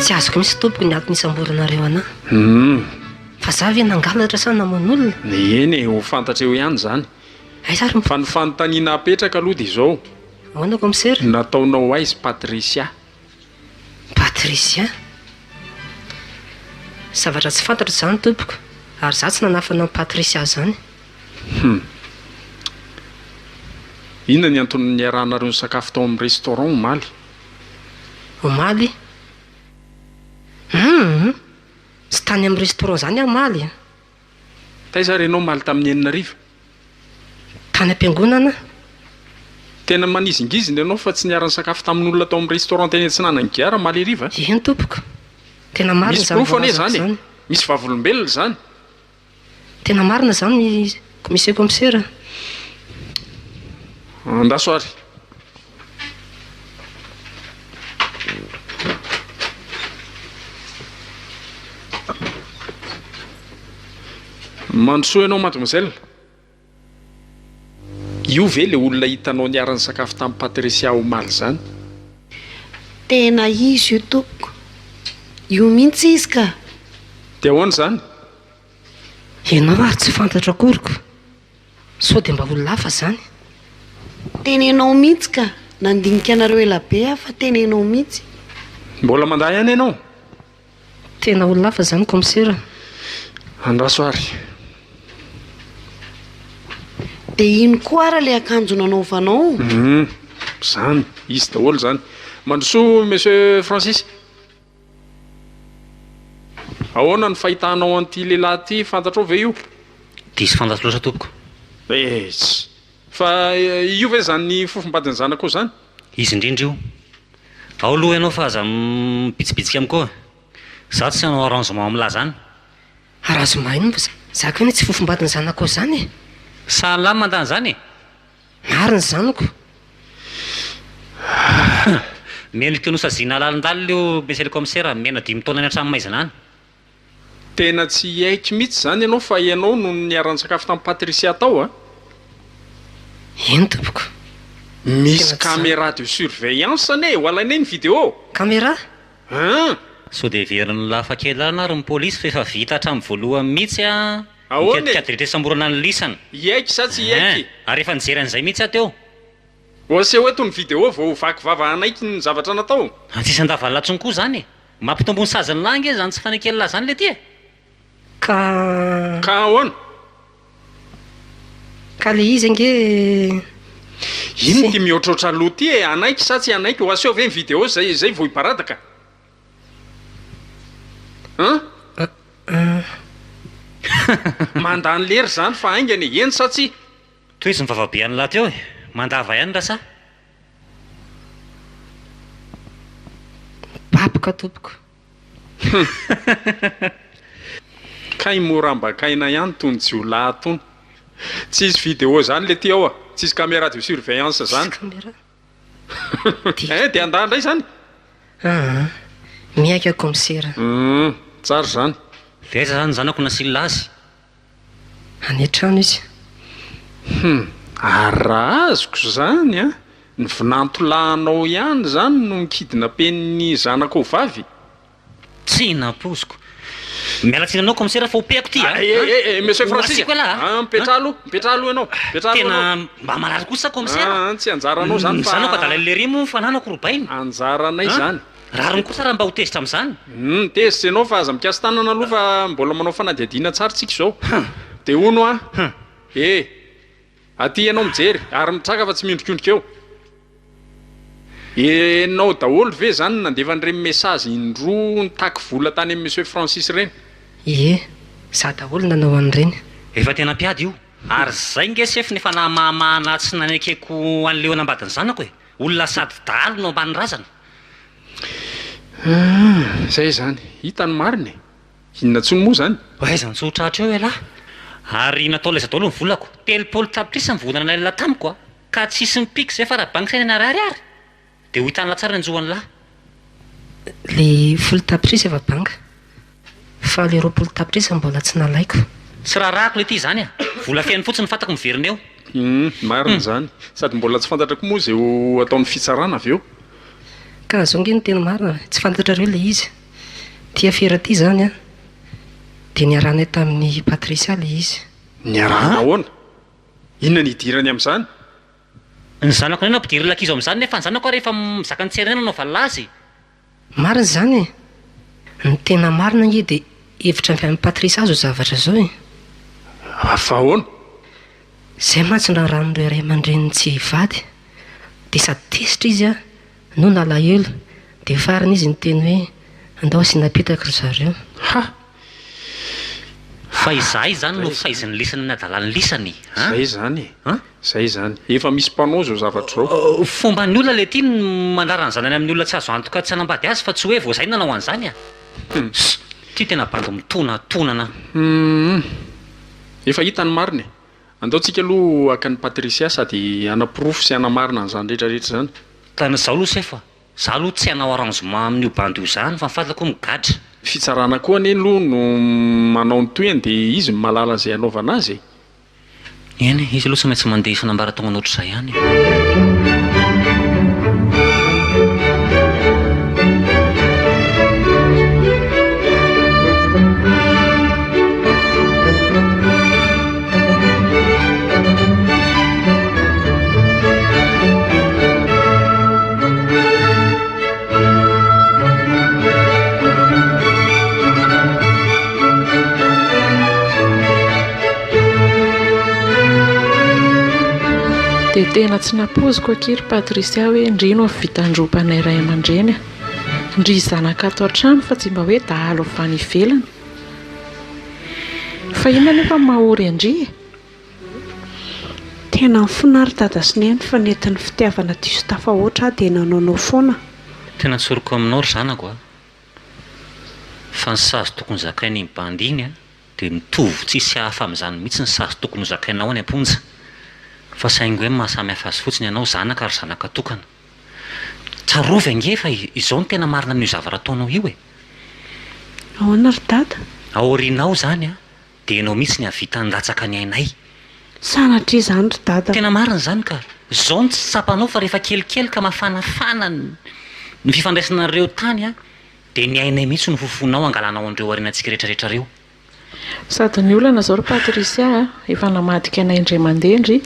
Tsy azoko mihitsy tompoko ny antony isamboranareo anah. Humm. Fa za ve nangalatra sa namono olona? Eny e, ho fantatra eo ihany izany. Aiza ary ny. Fa ny fanontaniana apetraka aloha dia izao. Ahoana commissaire? Nataonao aiza Patricia? Patricia? Zavatra tsy fantatro izany tompoko, ary za tsy nanafina an'i Patricia izany. Hum. Inona ny antony niarahanareo nisakafo tao amin'ny restaurant omaly? Omaly? Hum! Tsy tany amin'ny restaurant izany aho omaly a! Taiza ary ianao omaly tamin'ny 6 hariva? Tany am-piangonana aho. Tena manizingizina ianao fa tsy niara-nisakafo tamin'olona tao amin'ny restaurant teny Atsinanan'i Gare omaly hariva? Eny tompoko. Tena marina Misy izany porofo anie voalazako izany e! izany. Misy vavolombelona izany. Tena marina izany Monsieur Commissaire a! Andraso ary. Mandrosoa ianao mademoiselle. Io ve le olona hitanao niara-nisakafo tamin'i Patricia omaly izany? Tena izy io tompoko. Io mihitsy izy ka. Dia ahoana izany? Ianao ary tsy fantatro akory ko. Sao dia mba olona hafa izany? Tenenao mihitsy ka. Nandinika anareo elabe aho fa tenenao mihitsy. Mbola mandà ihany ianao? Tena olona hafa izany kaomisera. Andraso ary. Dia ino koa ara ilay akanjo nanaovanao? Hum, izany, izy daholo izany. Mandrosoa Monsieur Francis. Ahoana ny fahitanao an'ity lehilahy ity, fantatrao ve io? Diso fantatro loatra tompoko. Etsy. Fa io ve izany fofombadin'ny zanakao izany? Izy indrindra io. Ao aloha ianao fa aza mibitsibitsika amiko eo e. Za tsy hanao arrangement amin'lah zany. Arrangement inona fa za koa anie tsy fofombadin'ny zanakao zany e. Sahala aminy mandany zany e. Marina izany ko. Mendrika nosaziana lalindalina io Monsieur le Commissaire, mena dimy taona any an-tranomaizina any. Tena tsy hiaiky mihitsy izany ianao fa ianao no niara-nisakafo tamin'i Patricia tao a! Eny tompoko. Misy Tena tsy zany. caméra de surveillance anie ho alainay ny vidéo! Caméra? An! Sao dia heverin'ny lafakelana ary ny polisy fa efa vita hatramin'ny voalohany mihitsy an! Ny Ahoana e? tetikady rehetra hisamborana an'i lisany. Hiaiky sa tsy hiaiky? Hein! Ary efa nijery an'izay mihitsy aho teo. Ho aseho eto ny vidéo vao ho vaky vava hanaiky ny zavatra natao. Tsisy andavan'lah tsony koa zany e! Mampitombo ny sazin'lah ange zany tsy faneken'lah zany letia e! Ka. Ka ahoana? Ka le izy ange. Inona ity mihoatroatra loha ity e? Hanaiky sa tsy hanaiky? Ho aseho ve ny vidéo zay zay vao hibaradaka? An? Mandany lera izany fa haingana e! Eny sa tsia? Tohizo ny vavabe an'lah teo e! Mandava ihany raha sa? Baboka tompoko. Kay mora ambakaina ihany tony jiolahy tony. Tsisy vidéo zany le ty ao a! Tsisy caméra de surveillance zany. Tsisy caméra. Eh de andà ndray zany? Aa miaiky aho kaomisera. Humm tsara zany. De aiza zany ny zanako nasiana azy? Any an-trano izy. Hum ary raha azoko zany an, ny vinantolahinao ihany zany no nikidnapen'ny zanakao vavy? Tsy nampoiziko. Miala tsiny aminao kaomisera fa hopehako ity a! Eh eh eh monsieur Francis Ho asiako elah a! Mipetraha aloha, mipetraha aloha ianao, mipetraha aloha Tena ianao. mba marary kosa kaomisera. Aa tsy anjaranao zany Ny fa. zanako adala lery moa ny fananako robainy. Anjaranay zany. Rariny kosa raha mba ho tezitra amin'izany. Humm tezitra ianao fa aza mikasi-tanana aloha fa mbola manao fanadihadiana tsara tsika izao. Dia hono hoa eh! Aty ianao mijery ary mitraka fa tsy miondrikondrika eo. Ianao daholo ve izany no nandefa an'ireny message indroa nitaky vola tany amin'i Monsieur Francis ireny? Ie, za daholo nanao an'ireny. Efa tena mpiady io. Ary zay nge sefo no efa nahamahamahana ahy tsy nanekeko an'ilay hanambady ny zanako e! Olona sady dahalo no ambany razana. Ah, zay izany. Hita ny marina e. Inona intsony moa izany? Aiza no tsy ho tratra eo ialahy? Ary natao laiza daholo ny volako. 30 tapitrisa ny vola nalain'lah tamiko a! Ka tsisy mipika izay fa raha banky saina narary ary dia ho hitan'lah tsara ny hanjo an'lah. Le folo tapitrisa efa banga. Fa le 20 tapitrisa mbola tsy nalaiko. Tsy raharahako le ty izany a! Vola feno fotsiny fantako miverina eo. Hum, marina izany. Sady mbola tsy fantatra koa moa izay ho ataon'ny fitsarana avy eo. Ka zao nge no tena marina e, tsy fantatrareo le izy. Ty afera ty zany an, de niarahanay tamin'i Patricia le izy. Niarahana ahoana? Inona ny idirany amin'izany? Ny zanako indray no ampidirin'ny lakizo amin'izany nefa ny zanako ary efa mizaka ny tsy hainy nanaovana azy. Marina izany e! Ny tena marina ange dia hevitra avy amin'i Patrice azo zavatra izao e! Fa ahoana? Izay mantsy no raharahan'ireo ray aman-dreniny tsy hivady dia sady tezitra izy no nalahelo dia farany izy niteny hoe andao asiana apetaka ry zareo. Ha! Fa izahay izany no faizin'ny lisany ny adalan'ny lisany an! Izay izany e! Zay izany. Efa misy mpanao izao zavatra izao. Fomban'ny olona le ty ny mandrara ny zanany amin'ny olona tsy azo antoka tsy hanambady azy fa tsy hoe vao zay nanao an'izany a! Hum! Ty tena bandy mitonatonana. Humm. Efa hita ny marina e. Andao tsika aloha haka an'i Patricia sady hanaporofo sy hanamarina an'izany rehetra rehetra izany. Tany zao aloha sefo a! Za aloha tsy hanao arrangement amin'io bandy io zany fa ny fantako hoe migadra. Fitsarana koa anie aloha no manao ny tohiny dia izy no mahalala izay hanaovana azy e. Eny e, izy aloha tsy maintsy mandeha isan'ambaratongany ohatr'izay ihany e. Dia tena tsy nampoiziko akia ry Patricia hoe ndry no hahavita handroba anay ray aman-dreny a! Ndry zanaka ato an-trano fa tsy mba hoe dahalo avy any ivelany. Fa inona anefa no maha-ory an-dry e? Tena mifona ry dada sy neny fa nentin'ny fitiavana diso tafahoatra aho dia nanaonao foana. Tena tsoriko aminao ry zanako a! Fa ny sazy tokony zakain'iny bandy iny a! Dia mitovy tsisy hafa amin'izany mihitsy ny sazy tokony ho zakainao any am-ponja. Fa saingy hoe ny maha samy hafa azy fotsiny ianao zanaka ary zanaka tokana. Tsarovy ange fa izao no tena marina amin'io zavatra ataonao io e! Ahoana ry dada? Aoriana ao izany an, dia ianao mihitsy ny hahavita handatsaka ny ainay. Sanatria izany ry dada. Tena marina izany ka! Izao no tsy tsapanao fa rehefa kelikely ka mafanafana ny fifandraisanareo tany an, Dia ny ainay mihitsy no fofonao hangalanao an'ireo harenantsika rehetra rehetra ireo. Sady ny olana izao ry Patricia a, efa namadika anay indray mandeha ndry,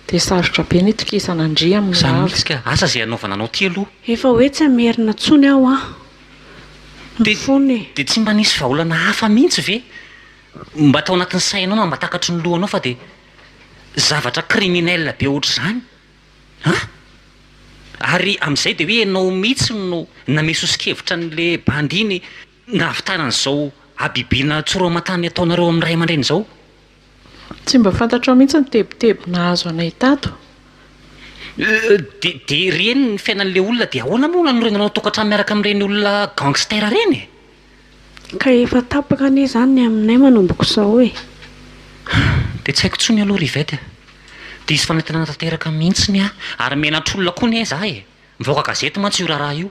dia sarotra be ny hitokisana an-dry amin'ny Izany ho avy. mihitsy ka, asa izay hanaovana anao ity aloha. Efa hoe tsy hamerina intsony aho an! Mifona e! Dia tsy mba nisy vahaolana hafa mihitsy ve mba tao anatin'ny sainao na mba takatry ny lohanao fa dia zavatra criminel be ohatr'izany an! Ary amin'izay dia hoe ianao mihitsy no namehy soso-kevitra an'le bandy iny nahavitana an'izao habibiana tsy roa aman-tany ataonareo amin'ny ray aman-dreny izao. Tsy mba fantatrao mihitsy ny tebiteby nahazo anay tato. Dia dia ireny ny fiainan'ilay olona dia ahoana moa no hanorenanao tokantrano miaraka amin'ireny olona gangster ireny e? Ka efa tapaka anie izany ny aminay manomboka izao e! Dia tsy haiko intsony aloha ry Yvette a! Diso fanantenana tanteraka mihitsiny aho ary menatr'olona koa anie izaho e! Mivoaka gazety mantsy io raharaha io.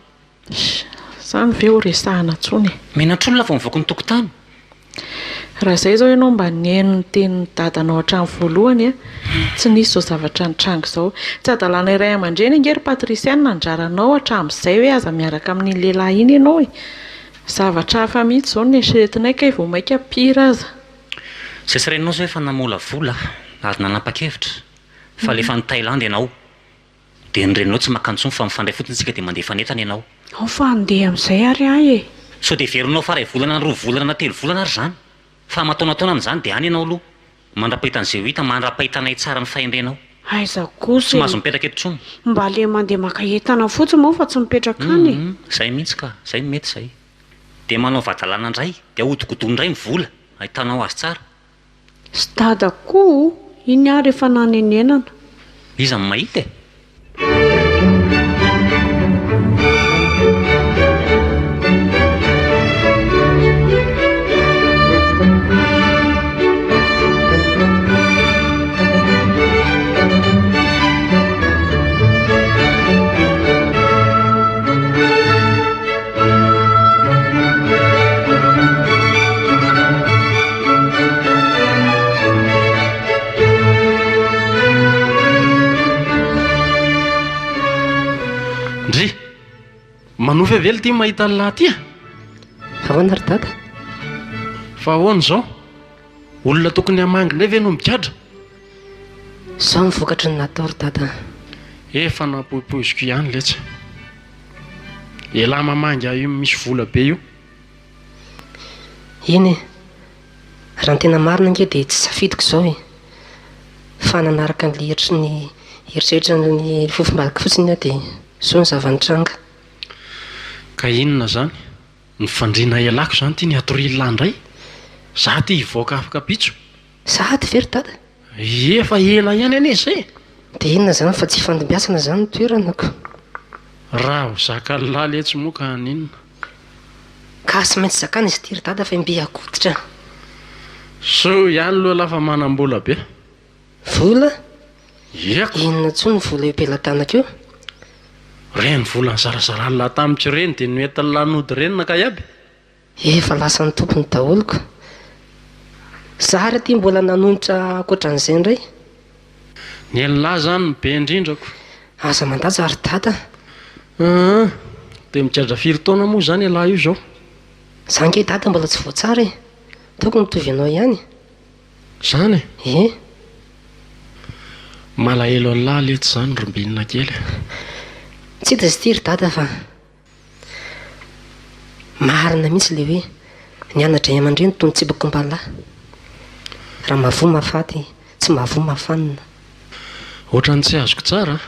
Izany ve ho resahana intsony e! Menatr'olona vao mivoaka ny tokotany. Raha izay izao ianao mba nihaino ny tenin'ny dadanao hatramin'ny voalohany a, tsy nisy izao zavatra nitranga izao. Tsy hadalana iray aman-dreny ange ry Patricia ny nandrara anao hatramin'izay hoe aza miaraka amin'iny lehilahy iny ianao e! Zavatra hafa mihitsy izao no neritreretinay kay vao mainka pire aza. Izay sy reninao izao efa namolavola ary nanapa-kevitra fa alefa any Thaïlande ianao. Dia ny reninao tsy makany intsony fa mifandray fotsiny isika dia mandefa ny entana ianao. Ao fa handeha amin'izay ary aho e! Sao dia heverinao fa iray volana na roa volana na telo volana ary izany? Fa aman-taonataonany izany dia any ianao aloha. Mandra-pahitan'izay ho hita, mandra-pahitanay tsara ny fahendrenao. Aiza kosa Tsy e! mahazo mipetraka eto intsony. Mba le mandeha maka entana fotsiny moa fa tsy mipetraka any e! Hum, izay mihitsy ka, izay no mety izay. Dia manaova hadalana indray, dia ahodikodino indray ny vola, ahitanao azy tsara. Sy dada koa o! Iny ary efa nanenenana. Iza no mahita e? Ndry! Manofy avy ela ity mahita an'lah ty a! Ahoana ry dada? Fa ahoana izao? Olona tokony hamangy indray ve no migadra? Izao ny vokatry ny natao ry dada a! Efa nampoipoiziko ihany letsy. Elah mamangy ahy io misy vola be io. Eny e! Raha ny tena marina ange dia tsy safidiko izao e! Fa nanaraka an'ilay eritry ny eritreritra ny fofom-badiko fotsiny aho dia izao ny zava-nitranga. Ka inona izany? Ny fandriana ialako izany ity ny hatorian'lah indray? Za ity hivoaka afaka ampitso. Sahady ve ry dada? Ie, efa ela ihany anie izay e! Dia inona izany fa tsy ifandimbiasana izany ny toerana ko? Raha ho zakan'lah letsy moa ka haninona? Ka tsy maintsy zakana izy ity ry dada fa mby akoditra. Soa ihany aloha lah fa manam-bola be. Vola? Ie ko! Inona intsony ny vola eo am-pelatanako eo? Ireny vola nizarazaran'lah tamiko ireny dia noentin'lah nody ireny naka iaby. Efa lasan'ny tompony daholo ko. Za ary aty mbola nanonitra ankoatran'izay indray. Ny an'lah zany no be indrindra ko. Aza mandatsa ry dada a. Aa, dia migadra firy taona moa izany ialahy io izao? Za ange dada mbola tsy voatsara e. Tokony mitovy anao ihany. Zany e? Ee. Malahelo an'lah letsy zany ry mbinina kely a. Tsy hita izy ity ry dada fa. Marina mihitsy ilay hoe ny ana-dray aman-dreny toy ny tsipak'ombalahy. Raha mahavoa mahafaty, tsy mahavoa mahafanina. Ohatran'ny tsy azoko tsara an!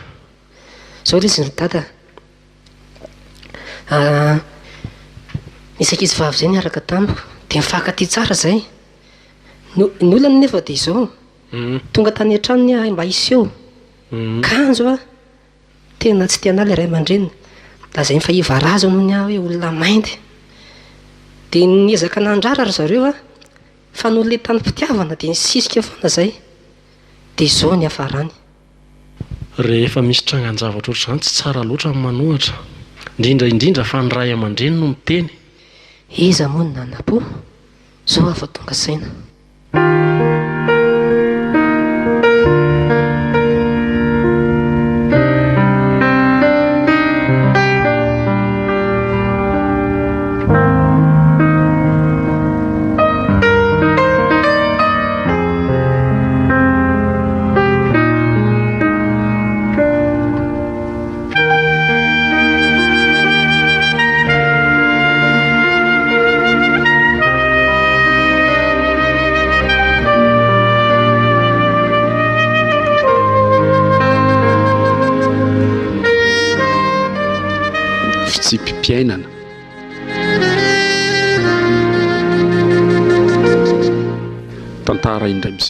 Zao ilay izy ry dada a! Nisy ankizivavy izay niaraka tamiko dia nifankatia tsara izahay. Ny ny olana anefa dia izao, tonga tany an-tranony aho mba hiseho, kanjo aho Tena tsy tianà ilay ray aman-dreniny. Lazainy fa hivarazana hono aho hoe olona mainty. Dia niezaka nandrara ry zareo aho, fa noho ilay tanim-pitiavana dia nisisika foana izahay. Dia izao ny niafarany. Rehefa misy trangan-javatra ohatr'izany tsy tsara loatra ny manohatra. Indrindra indrindra fa ny ray aman-dreny no miteny. Iza moa no nanam-po? Izao aho vao tonga saina. Zava-piainana. Tantara indray miseho.